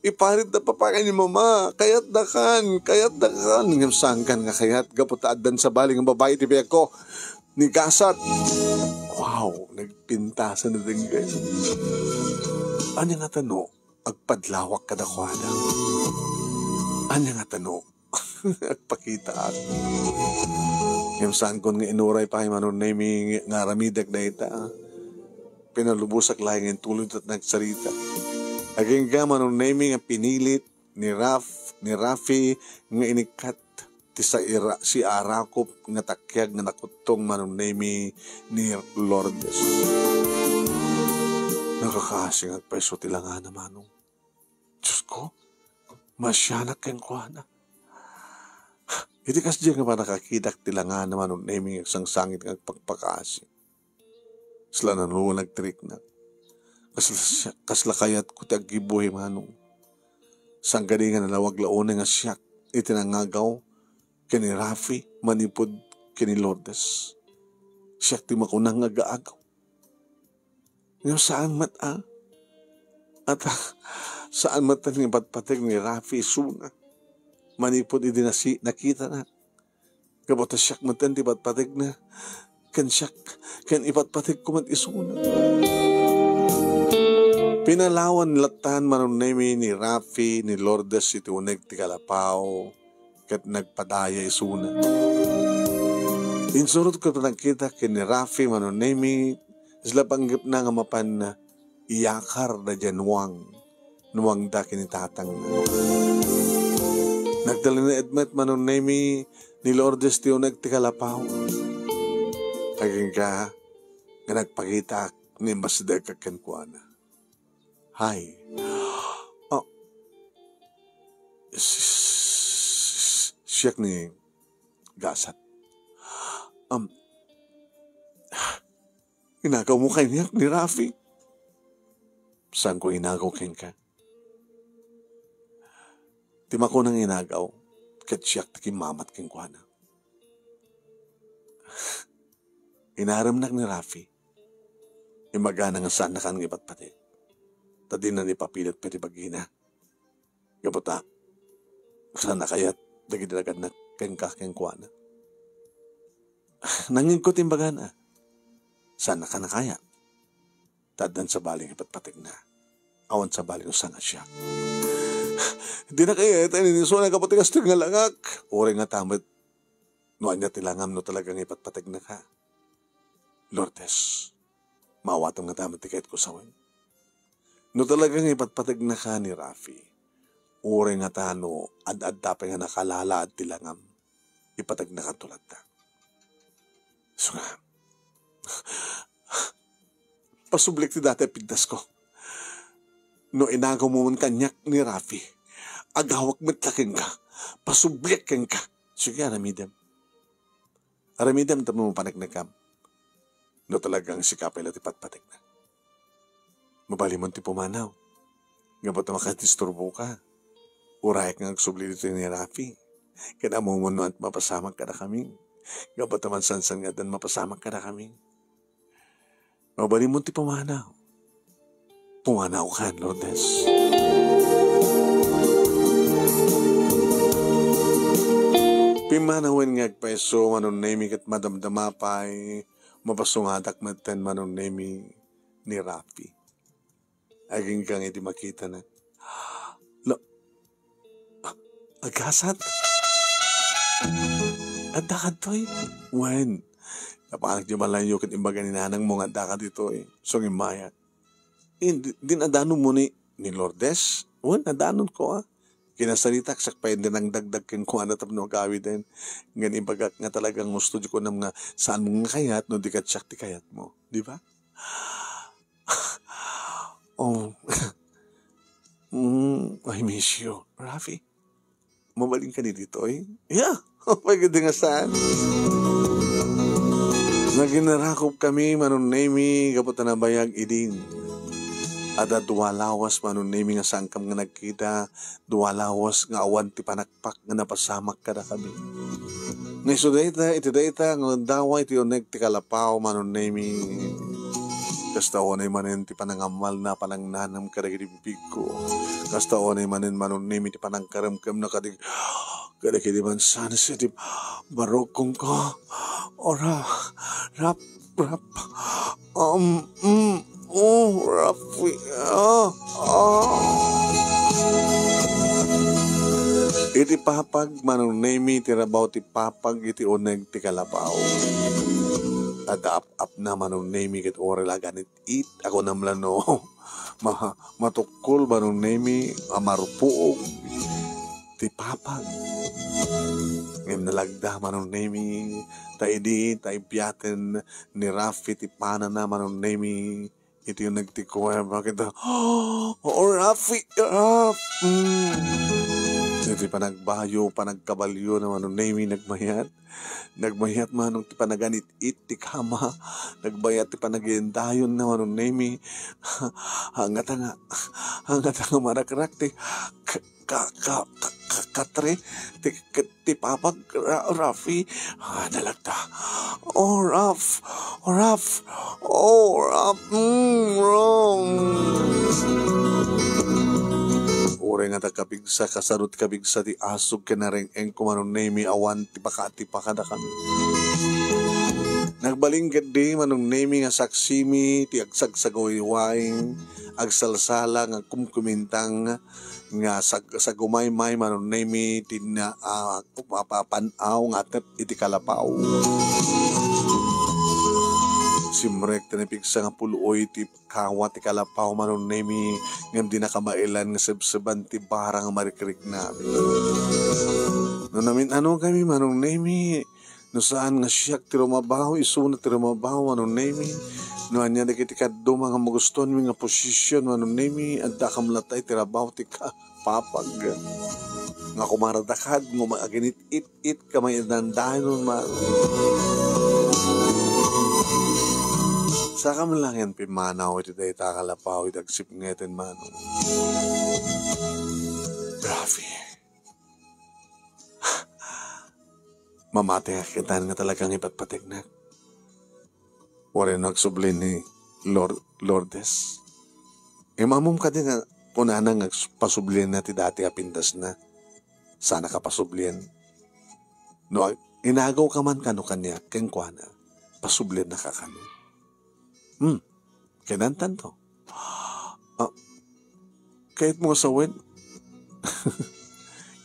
iparitda papakan ni Mama. Kayatdakan, kayatdakan. Ngem saankan nga kayat, gapu ta addan sabali nga babai ti biagko. Ni gasat. Wow, nagpintasan na denggen. Ania ngata no agpadlawak kadakuada? Ania ngata no agpakitaak? Ngem saankon nga inuray pay, Manong Nemy, nga aramidek dayta. Pinalubosak laeng nga intuloyta ti nagsarita. Agingga, Manong Nemy, nga pinilit ni Raf-, ni Rafi nga inikkat ti saira-, siarakop nga takiag nga nakuttong, Manong Nemy, ni Lourdes. Nakakaasi nga agpayso ti langana, Manong. Diyos ko, masianak kenkuana. Iti kasdi nga pannakakitak ti langana, Manong Nemy, nga agsangsangit nga agpakpakaasi. Kasla nanulag ti riknak. Kasla, kasla kayatko ti aggibuhi, Manong. Saan kadi nga nalawag la unay nga siak iti nangagaw ken ni Rafi manipud ken ni Lourdes. Siak ti makuna nga agaagaw. Ngem saan met a. At, ah, saan met nga ipatpateg ni Rafi isuna manipud idi nasi-, nakitana. Gapu ta siak metten ti patpategna, ken siak, ken ipatpategko met isuna. Pinalawan lattan, Manong Nemy, ni Rafi ni Lourdes iti uneg ti kalapaw, ket nagpadaya isuna. Insurotko ti panagkita ken ni Rafi, Manong Nemi, isla panggepna nga mapan iyakar daydiay nuang, nuangda ken ni tatangna. Nagtalinaed met, Manong Nemi, ni Lourdes ti uneg ti kalapaw. Agingga nga nagpakitaak ni Ambassador kenkuana. Hi. Oh. S-, s-, s-, siak ni Gasat. Um, inagawmo kaniak ni Rafi? Saanko inagaw kenka? Ti makunang inagaw, ket siak ti kimmamat kenkuana. Inaremnak ni Rafi. Imbagana nga saannakan nga ipatpateg. Ta dina ipapilit pay ti bagina. Gapu ta, saanna kayat dagiti nagannak kenka kenkuana. Nangngegko ti imbagana. Saannakan a kayat. Ta addan sabali nga ipatpategna. Awan sabali no saan a siak. Dina kayat a inisuna gapu ti kastoy nga langak. Uray ngata met no ania ti langam no talaga nga ipatpategnaka. Lourdes, maawatem ngata met ti kayatko sawen. No talaga nga ipatpategnaka ni Rafi, uray ngata no ad-adda pay nga nakalalaad ti langam, ipatagnakanto latta. Isu nga, pasublik ti dati a pigtasko. No inagawmo man kaniak ni Rafi, agawak met la kenka, pasublik kenka. Sige, aramidem. Aramidem tapno mapaneknekam. No talagang sika pay la ti patpategna. Mabalinmon ti pumanaw. Gapu ta makadisturboka. Urayak nga agsubli ditoy ni Rafi. Ken ammom no ania ti mapasamak kadakami. Gapu ta mansansan nga addan mapasamak kadakami. Mabalinmon ti pumanaw. Pumanaw kan, Lourdes. Pimmanawen nga agpayso, Manong Nemi, ket madamdama pay, mapasungadak metten, Manong Nemi, ni Rafi. Agingga nga idi makitana. La, ah, agasat? Adda kadtoy? Wen, napanak di malayo ket imbaga ni nanangmo nga adda kaditoy. Sungimmayak. Eh, di, din adanonmo ni, ni Lourdes? Wen, adanonko, ah. Kinasaritak, siak pay dinangdagdag kenkuana tapno agawiden. Ngem ibagak nga talagang gusto di kunam nga saanmo nga kayat no di ket siak ti kayatmo. Di ba? Oh. Mm, I miss you, Rafi. Mabalinka ni ditoy? Yeah. Pwede nga saan? Naginarakop kami, Manong Nemi, gapu ta nabayag idin. Adda dua lawas, Manong Nemi, nga saankam nga nagkita. Dua lawas nga awan ti panakpak nga napasamak kadakami. Nga isu dayta, iti dayta nga gundaway ti uneg ti kalapaw, Manong Nemi. Kasta unay manen ti panangammalna, panangnanam kadagiti bigbigko. Kasta unay manen, Manong Nemi, ti panangkaremkemna kadag-, kadagiti mansanes iti barukongko. Ora, rap, Rap. Um, mm, oh, Rafi. Ah, ah. Iti papag, Manong Nemi, ti rabaw ti papag iti uneg ti kalapaw. Adda ap-apna, Manong Nemi, ket uray la aganit-it, akunam la no. Ma-, matukkol, Manong Nemi, a marpuog ti papag. Ngem nalagda, Manong Nemi, ta idi, ta ibiaten ni Rafi ti panana, Manong Nemi, iti uneg ti kuweba, ket, "Oh, Rafi, Raf!" Mm. Iti panagbayo, panagkabalio na, Manong Nemi, nagmayat. Nagmayat, Manong, ti panaganit-it ti kama. Nagmayat ti panagindayonna, Manong Nemi. Hangata nga, hangata nga marakrak ti k-, ka, ka, ka, ka, katre, ti, k-, ti papag, Ra-, Rafi. Ah, nalagda. Oh, Raf. Oh, Raf. Oh, Raf. Mm, Raf. Uray nga ta kapigsa, kasarot kapigsa ti asog ken nareng-engko, Manong Nemi, awan ti pakaatipakadakan. Nagbalin ketdi, Manong Nemi, nga saksimi ti agsagsaguyway, agsalsala nga kumkumintang nga sag-, sagumaymay, Manong Nemi, ti na-, ah, mapapan-aw nga atep iti kalapaw. Simrek ti napigsa nga pul-oy ti kawa ti kalapaw, Manong Nemi, ngem di nakabaelan nga sebseban ti bara nga marikriknami. No namin-ano kami, Manong Nemi, no saan nga siak ti rumabaw, isuna ti rumabaw, Manong Nemi, no ania dagiti kadduma nga magustuanmi nga posisyon, Manong Nemi, addakam latay ti rabaw ti ka-, papag. Nga kumaradakad, nga umaginit-it-it, kamay dandanon, Manong. Sakam lang yan pimmanaw iti dayta kalapaw, iti agsipngeten, Manong. Grabe. Mamati nga kitan nga talagang ipatpategnak. Waray no agsubli ni Lor-, Lourdes. Imamom kadi nga kunana nga ag-, pasublienna ti dati a pintasna. Sana ka pasublien. No ag-, inagaw ka man kano kaniak, kenkuana, pasublienna ka kano. Hmm, kinantanto. Ah, kayat mo nga sawen?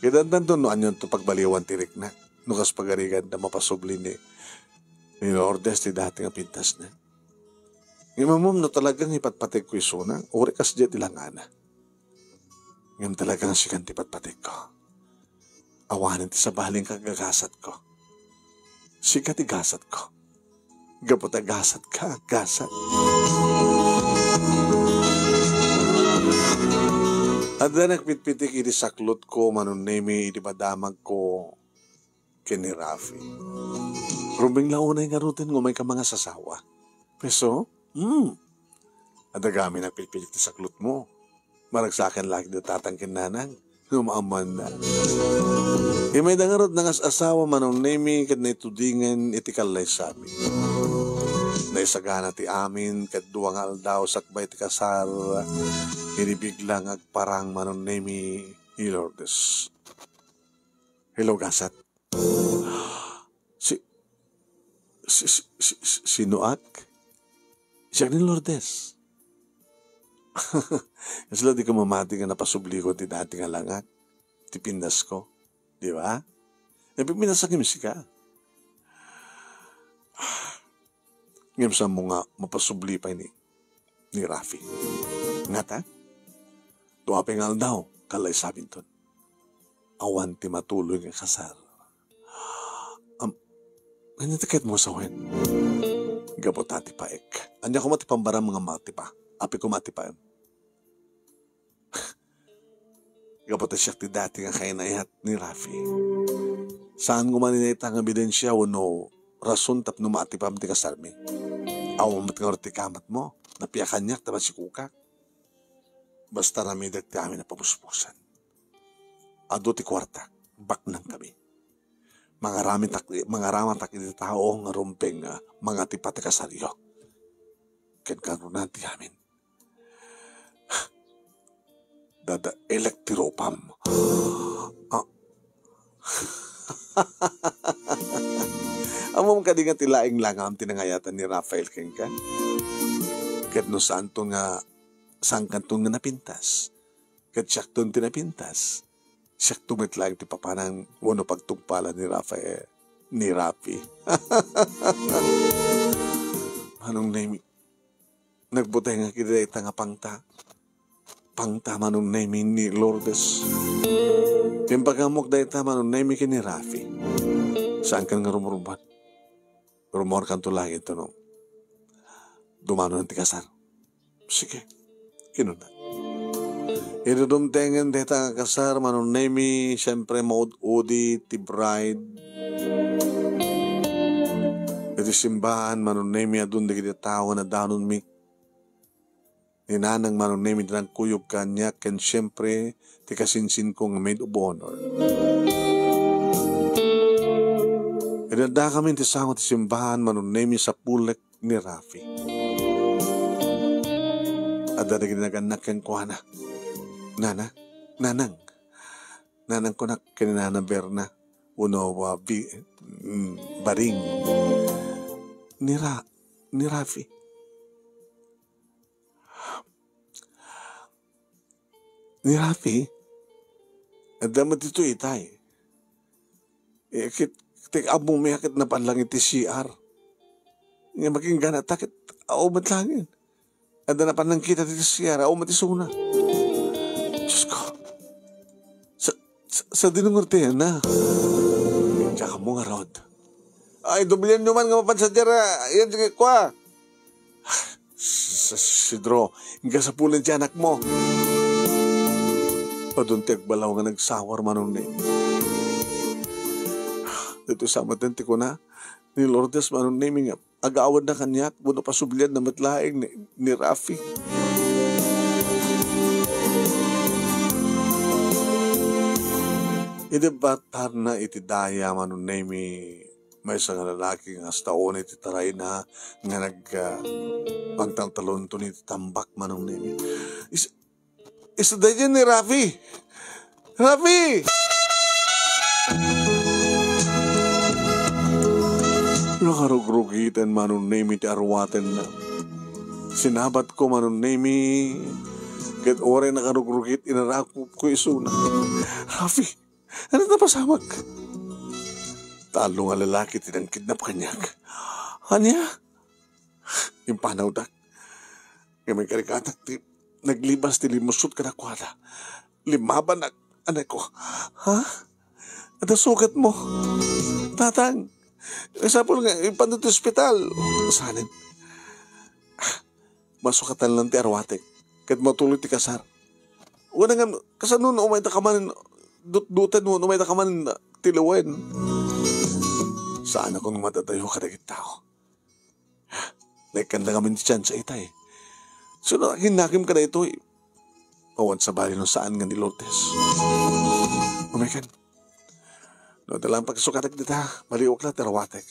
Kinantanto no anian to pagbaliwan ti rikna. No kas pagarigan da mapasubli ni, ni Lourdes ti dati nga pintasna. Ngem ammom no talagang ipatpateg ko isuna, uri kasdiay ti langana. Ngem talagang sikan ti patpateg ko. Awanen ti sabali nga kagagasat ko. Sika ti gasat ko. Gapu ta gasat ka, gasat. Adda nakpitpitik iti saklot ko, Manong Nemi, iti madamag ko ken ni Rafi. Rumbeng la unay ngaruden nga umay ka mangasasawa. Peso? Hmm. Adda gamin nakpitpitik ti saklot mo. Maragsakan la ket ni tatang ken nanang no maammoanna. Imayda ngarud nangas-asawa, Manong Nemi, ket naitudingen iti kallaysami. Naisagana ti amin ket dua nga aldaw sakbay ti kasar, idi bigla nga agparang, Manong Nemi, ni Lourdes. Hello, gasat. Si, si, si, si, si, sinoak? Siak ni Lourdes. Kasla di ka mamati nga napasubli ko ti dati nga langak, ti pintas ko. Di ba? Napipintas ka, sika. Ngem saan mo nga mapasubli pay ni, ni Rafi? Ngata? Dua pay nga aldaw, kallaysami ton. Awan ti matuloy nga kasar. Am, ania ti kayat mo sawen? Gapu ta atipaek. Ania koma ti pambaram nga matipa? Apay koma atipaem? Gapu ta siak ti dati nga kainayat ni Rafi. Saan koma ni dayta nga ebidensia wenno rason tapno maatipam ti kasarmi? Awan met ngarud ti kamatmo. Napiakaniak ta masikukak. Basta ramidek ti amin a pabusbusan. Adu ti kuartak, baknang kami. Mangaramitak, mangaramatak iti tao nga rumbeng nga mangatipa ti kasaryo. Ken kanruna ti amin. Dadaelek ti rupam. Ah. Ammom kadi nga ti laeng langam ti nangayatan ni Rafael kenka? Ket no saanto nga, saankanto nga napintas? Ket siakton ti napintas. Siakto met laeng ti papanan wenno pagtungpalan ni Rafael, ni Rafi. Manong Nemi, nagbutengak iti dayta nga pangta. Pangta, Manong Nemi, ni Lourdes. Impakaammoak dayta, Manong Nemi, ken ni Rafi. Saankan nga rumrummuar. Rummuarkanto laeng ita no dumano ti kasar. Sige, kinuna. Idi dumtengen dayta nga kasar, Manong Nemi, siyempre, maud-udi ti bride. Iti simbahan, Manong Nemi, adun dagiti tao nga nadanonmi. Ni nanang, Manong Nemi, ti nagkuyog kaniak, ken siyempre, ti kasinsinko nga maid of honor. Idi addakami iti sango ti simbahan, Manong Nemi, sapulek ni Rafi. Adda dagiti nagannak kenkuana. Nana, nanang, nanang kunak ken ni Nana Berna, wenno, ah, bi-, mm, baring. Ni Ra-, ni Rafi. Ni Rafi, adda met ditoy itay. Eh, ket, ket ammom ket napan lang iti C R. Nga makinggana ta ket aw met laengen. Adda napan nangkita ti siara, aw met isuna. Diyos ko. Sa, sa, sadino ngarud ti ayanna? Diak ammo ngarud. Ay, doblianyo man nga mapan sadiay, a, yan, sige, kua. S-, s-, Sidro, inka sapulen ti anakmo. Adun ti agbalaw nga nagsawar, Manong Nemi. Ditoy sa maten ti kuna ni Lourdes, Manong Nemi, nga agawadna kaniak, wenno pasublianna met laeng ni, ni Rafi. Idi batarna iti daya, Manong Nemi, maysa nga lalaki nga kasta unay ti tarayna nga nag, ah, pagtaltalonton iti tambak, Manong Nemi. Is-, Isu daydiay ni Rafi. Rafi! Nakarugrugiten, Manong Nemi, ti arwatenna. Sinabatko, Manong Nemi, ket uray nakarugrugit, inarakupko isuna. Rafi, ania ti napasamak? Tallo nga lalaki ti nangkidnap kaniak. Ania? Impanawdak. Ngem ikarikatak ti naglibas ti limmusot kadakuada. Limmabanak, anay ko. Ha? Adda sugatmo? Tatang, masapul nga ipanto ti ospital. Sanen? Masukatan lang ti arwatek. Ket matuloy ti kasar. Wala nga, kasano no umayta ka man, dutduten no umayta ka man, tilawen. Saan ako nga madadayo kadagiti tao? Naikkanda ngamin ti tsansa itay. Sino akin nakim kadaytoy? Awan sabali no saan nga ni Lourdes. Umaykan. No, dalang pagsukatek dita, maliwak la ti arwatek.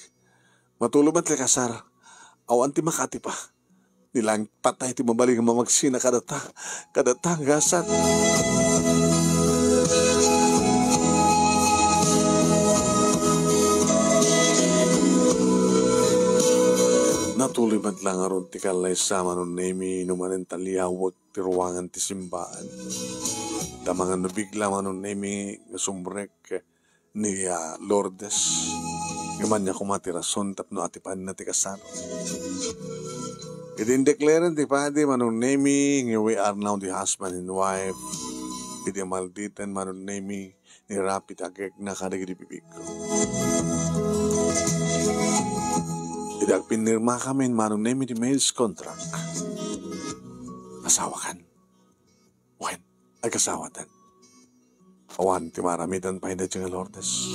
Matuloy met ti kasar. Awan ti makatipa. Ni laeng patay ti mabalin nga mamagsina kadata, kadata nga gasat. Natuloy met la ngarud ti kallaysa, Manong Nemi, no manen ta liawek ti ruangan ti simbaan. Ta mangan no bigla, Manong Nemi, nga sumrek ni, ah, Lourdes. Ngem ania koma ti rason tapno atipanna ti kasar? Idi indeklaren ti padi, Manong Nemi, nga we are now the husband and wife, idi malditen, Manong Nemi, ni Rafi ti agekna kadagiti bibigko. Idi agpinirmakamin, Manong Nemi, ti marriage contract, asawakan. Wen, agkasawatan. Awan ti maaramidan pay daytoy nga Lourdes.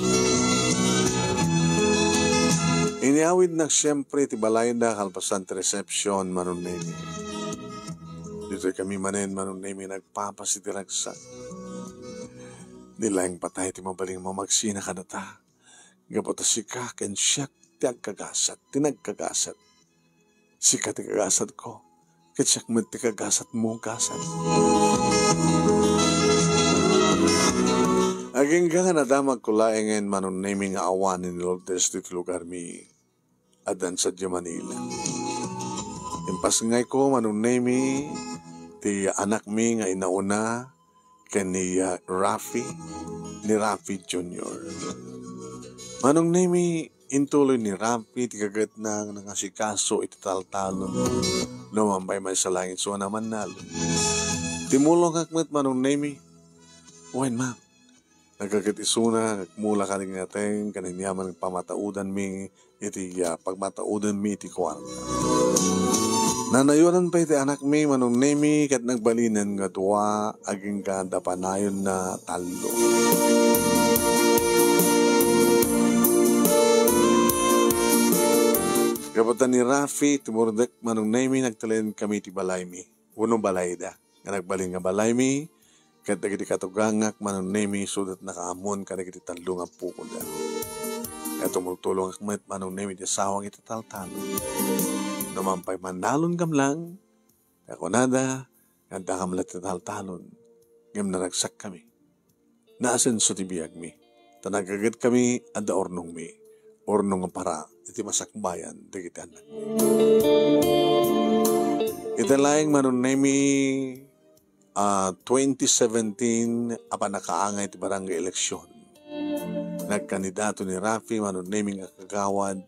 Inyawidnak siempre ti balayda kalpasan ti reception, Manong Nemi. Ditoy kami manen, Manong Nemi, nagpapas iti ragsak. Ni laeng patay ti mabalin nga mamagsina kadata. Gapu ta sika ken siak ti agkagasat, ti nagkagasat. Sika ti kagasatko, ket siak met ti kagasatmo, gasat. Agingga nga nadamagko laengen, Manong Nemi, nga awanen ni Lourdes ditoy lugarmi. Addan sadiay Manila. Impasngayko, Manong Nemi, ti anakmi nga inauna, ken ni, ah, Rafi, ni Rafi Junior. Manong Nemi, intuloy ni Rafi ti kagetna nga nangasikaso iti taltalon. No man pay maysa laeng isuna a mannalon. Timulongak met, Manong Nemi. Wen, ma'am. Nagkaget isuna, nagmula kadagiti nateng, ken aniaman nga pamataudanmi iti, ah, pagmataudanmi iti kuarta. Nanayonan pay ti anakmi, Manong Nemi, ket nagbalinen nga dua, agingga adda panayonna tallo. Gapu ta ni Rafi, timurdek, Manong Nemi, nagtalinaed kami ti balaymi, wenno balayda, nga nagbalin nga balaymi, ket dagiti katugangak, Manong Nemi, sudat nakaammoen kadagiti tallo nga appokoda. Ket tumultulongak met, Manong Nemi, ti asawak iti taltalon. No man pay mannalon gamlang, ta kunada, nga addakam la ti taltalon, ngem naragsakkami. Naasenso ti biagmi, ta nagkagetkami, adda urnongmi, urnong a para iti masakbayan dagiti annakmi. Ita laeng, Manong Nemi, ah, twenty seventeen a pannakaangay ti barangay election. Nagkandidato ni Rafi, Manong Nemi, nga kagawad,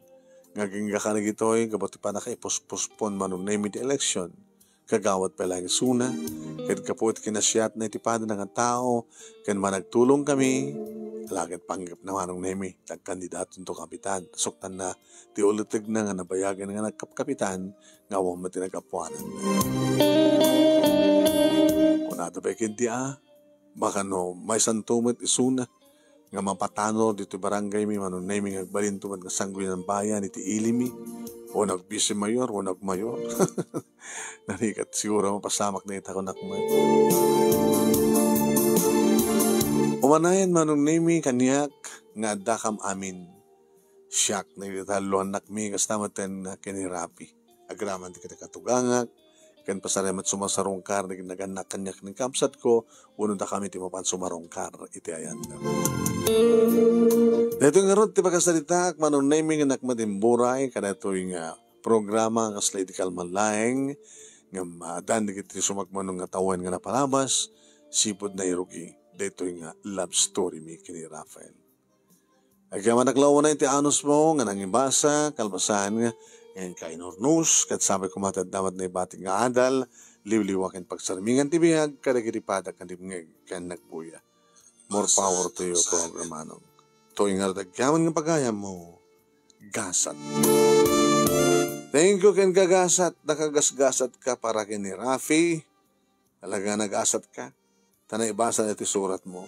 nga agingga kadagitoy gapu ti pannakaipuspon Manong Nemy ti eleksyon. Kagawad pay laeng isuna, ket gapu iti kinasiatna iti padana nga tao, ken managtulongkami, ala ket panggepna Manong Nemy, ti agkandidatonto kapitan, suktanna ti ulitegna nga nabayagen nga nagkapkapitan, nga awan met ti nagapuanan. Kunada pay ketdi a, baka no maysanto met isuna nga mapatanor ditoy barangaymi, Manong Nemy, nga agbalinto met nga sangoanan bayan iti ilimi, wenno ag-vice mayor, wenno ag-mayor. Narigat siguro mapasamak dayta kunak met. Umanayen, Manong Nemy, kaniak nga addakam amin. Siak, nagdadalluannakmi, kasta met ken ni Rafi. Agraman ti kadakatugangak, ken pasariamet sumasarungkar ni nagannak kaniak ni kabsatko, wenno dakami ti mapan sumarungkar iti ayanna. Daytoy ngarud ti pakasaritaak, Manong Nemy, nga nakmadimburay kadaytoy nga programa nga kasla idi kalman laeng, ngem addan dagiti sumagmamano nga tawen nga napalabas, sipud nairugi daytoy nga love story mi ken ni Rafael. Agyamanak la unay iti anusmo nga nangibasa, kalpasan nga inka inurnos, ket sapay koma ti adda met naibatik nga adal, liwliwa ken pagsarmingan ti biag kadagiti padak nga dimngeg ken nagbuya. More power to you, Program Manong. Toy nga agyamanak nga pagayammo, gasat. Thank you ken kagasat, nakagasgasat ka para ken ni Rafi. Talaga nagasat ka. Ta naibasa na iti surat mo.